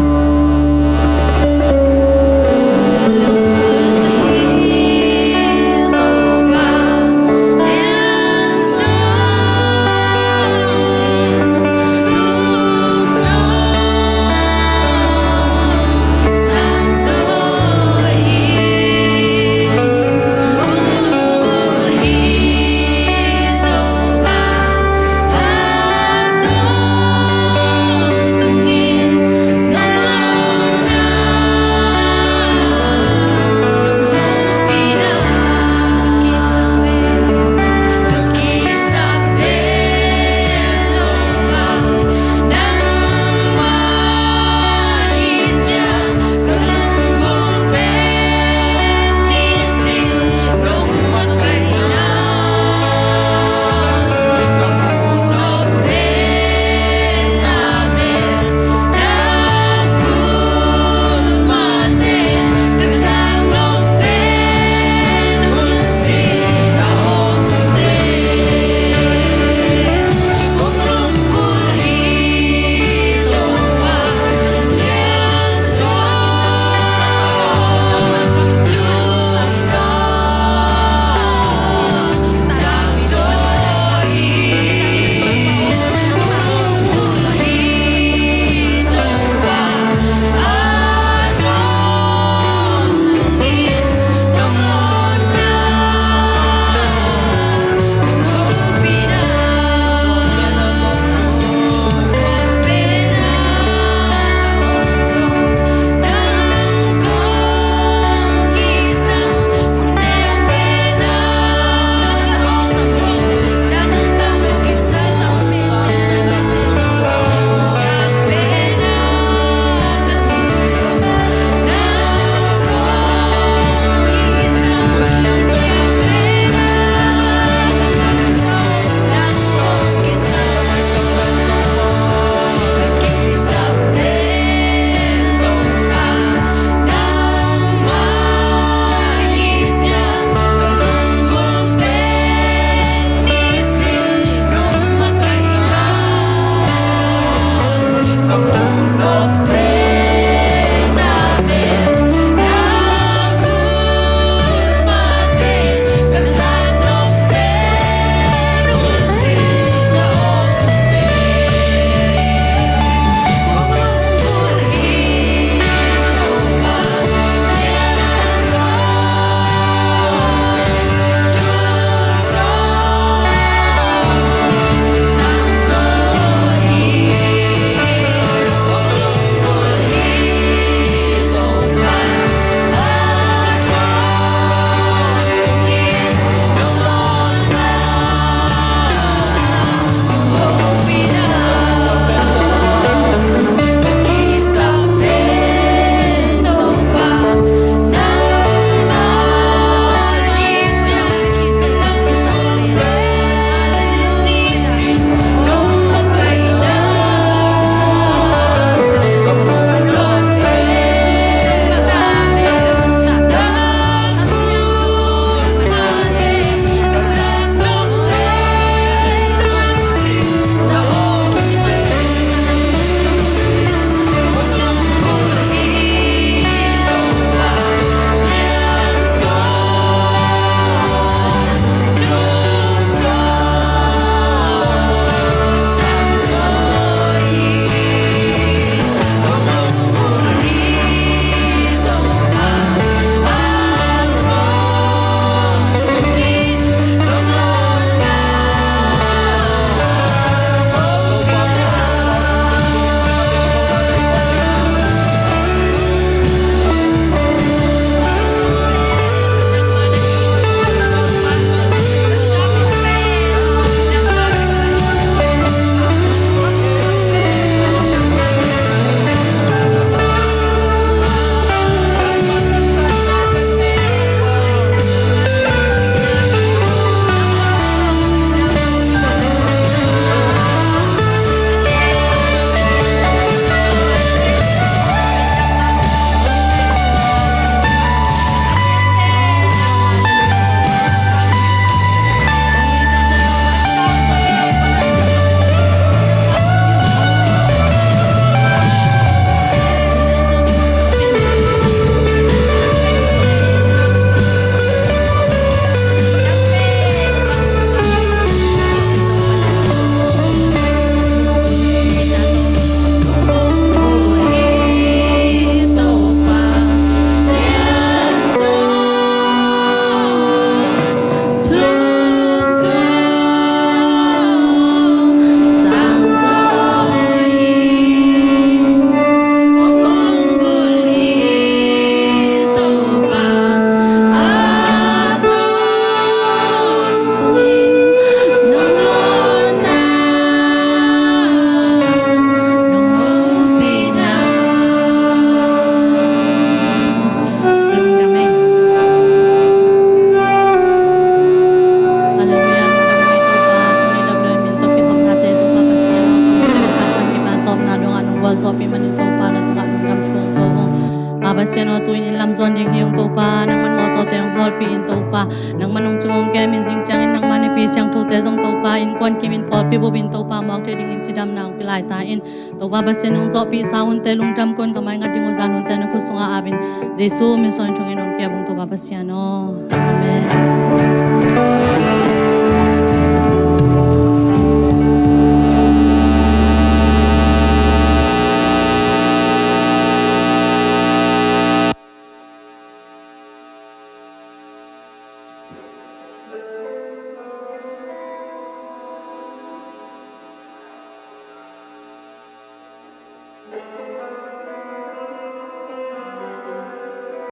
Tu-in inn lam zuan ding hi ung Topa, nangman mawtawte hong hawlpih in Topa, nangman hong cung hong kem in zing ciangin nangman i pi siangthote zong Topa, innkuan kimin pawlpi bupin Topa, muak thei dingin cidamna hong pia lai ta in. Topa Pasian hong zawhpih sa hunte lungdam ko-in ka mai ngat ding uh zan hunte na khut sungah ap in, Jesu min suangin thungen hong kiap ung Topa Pasian aw. Amen.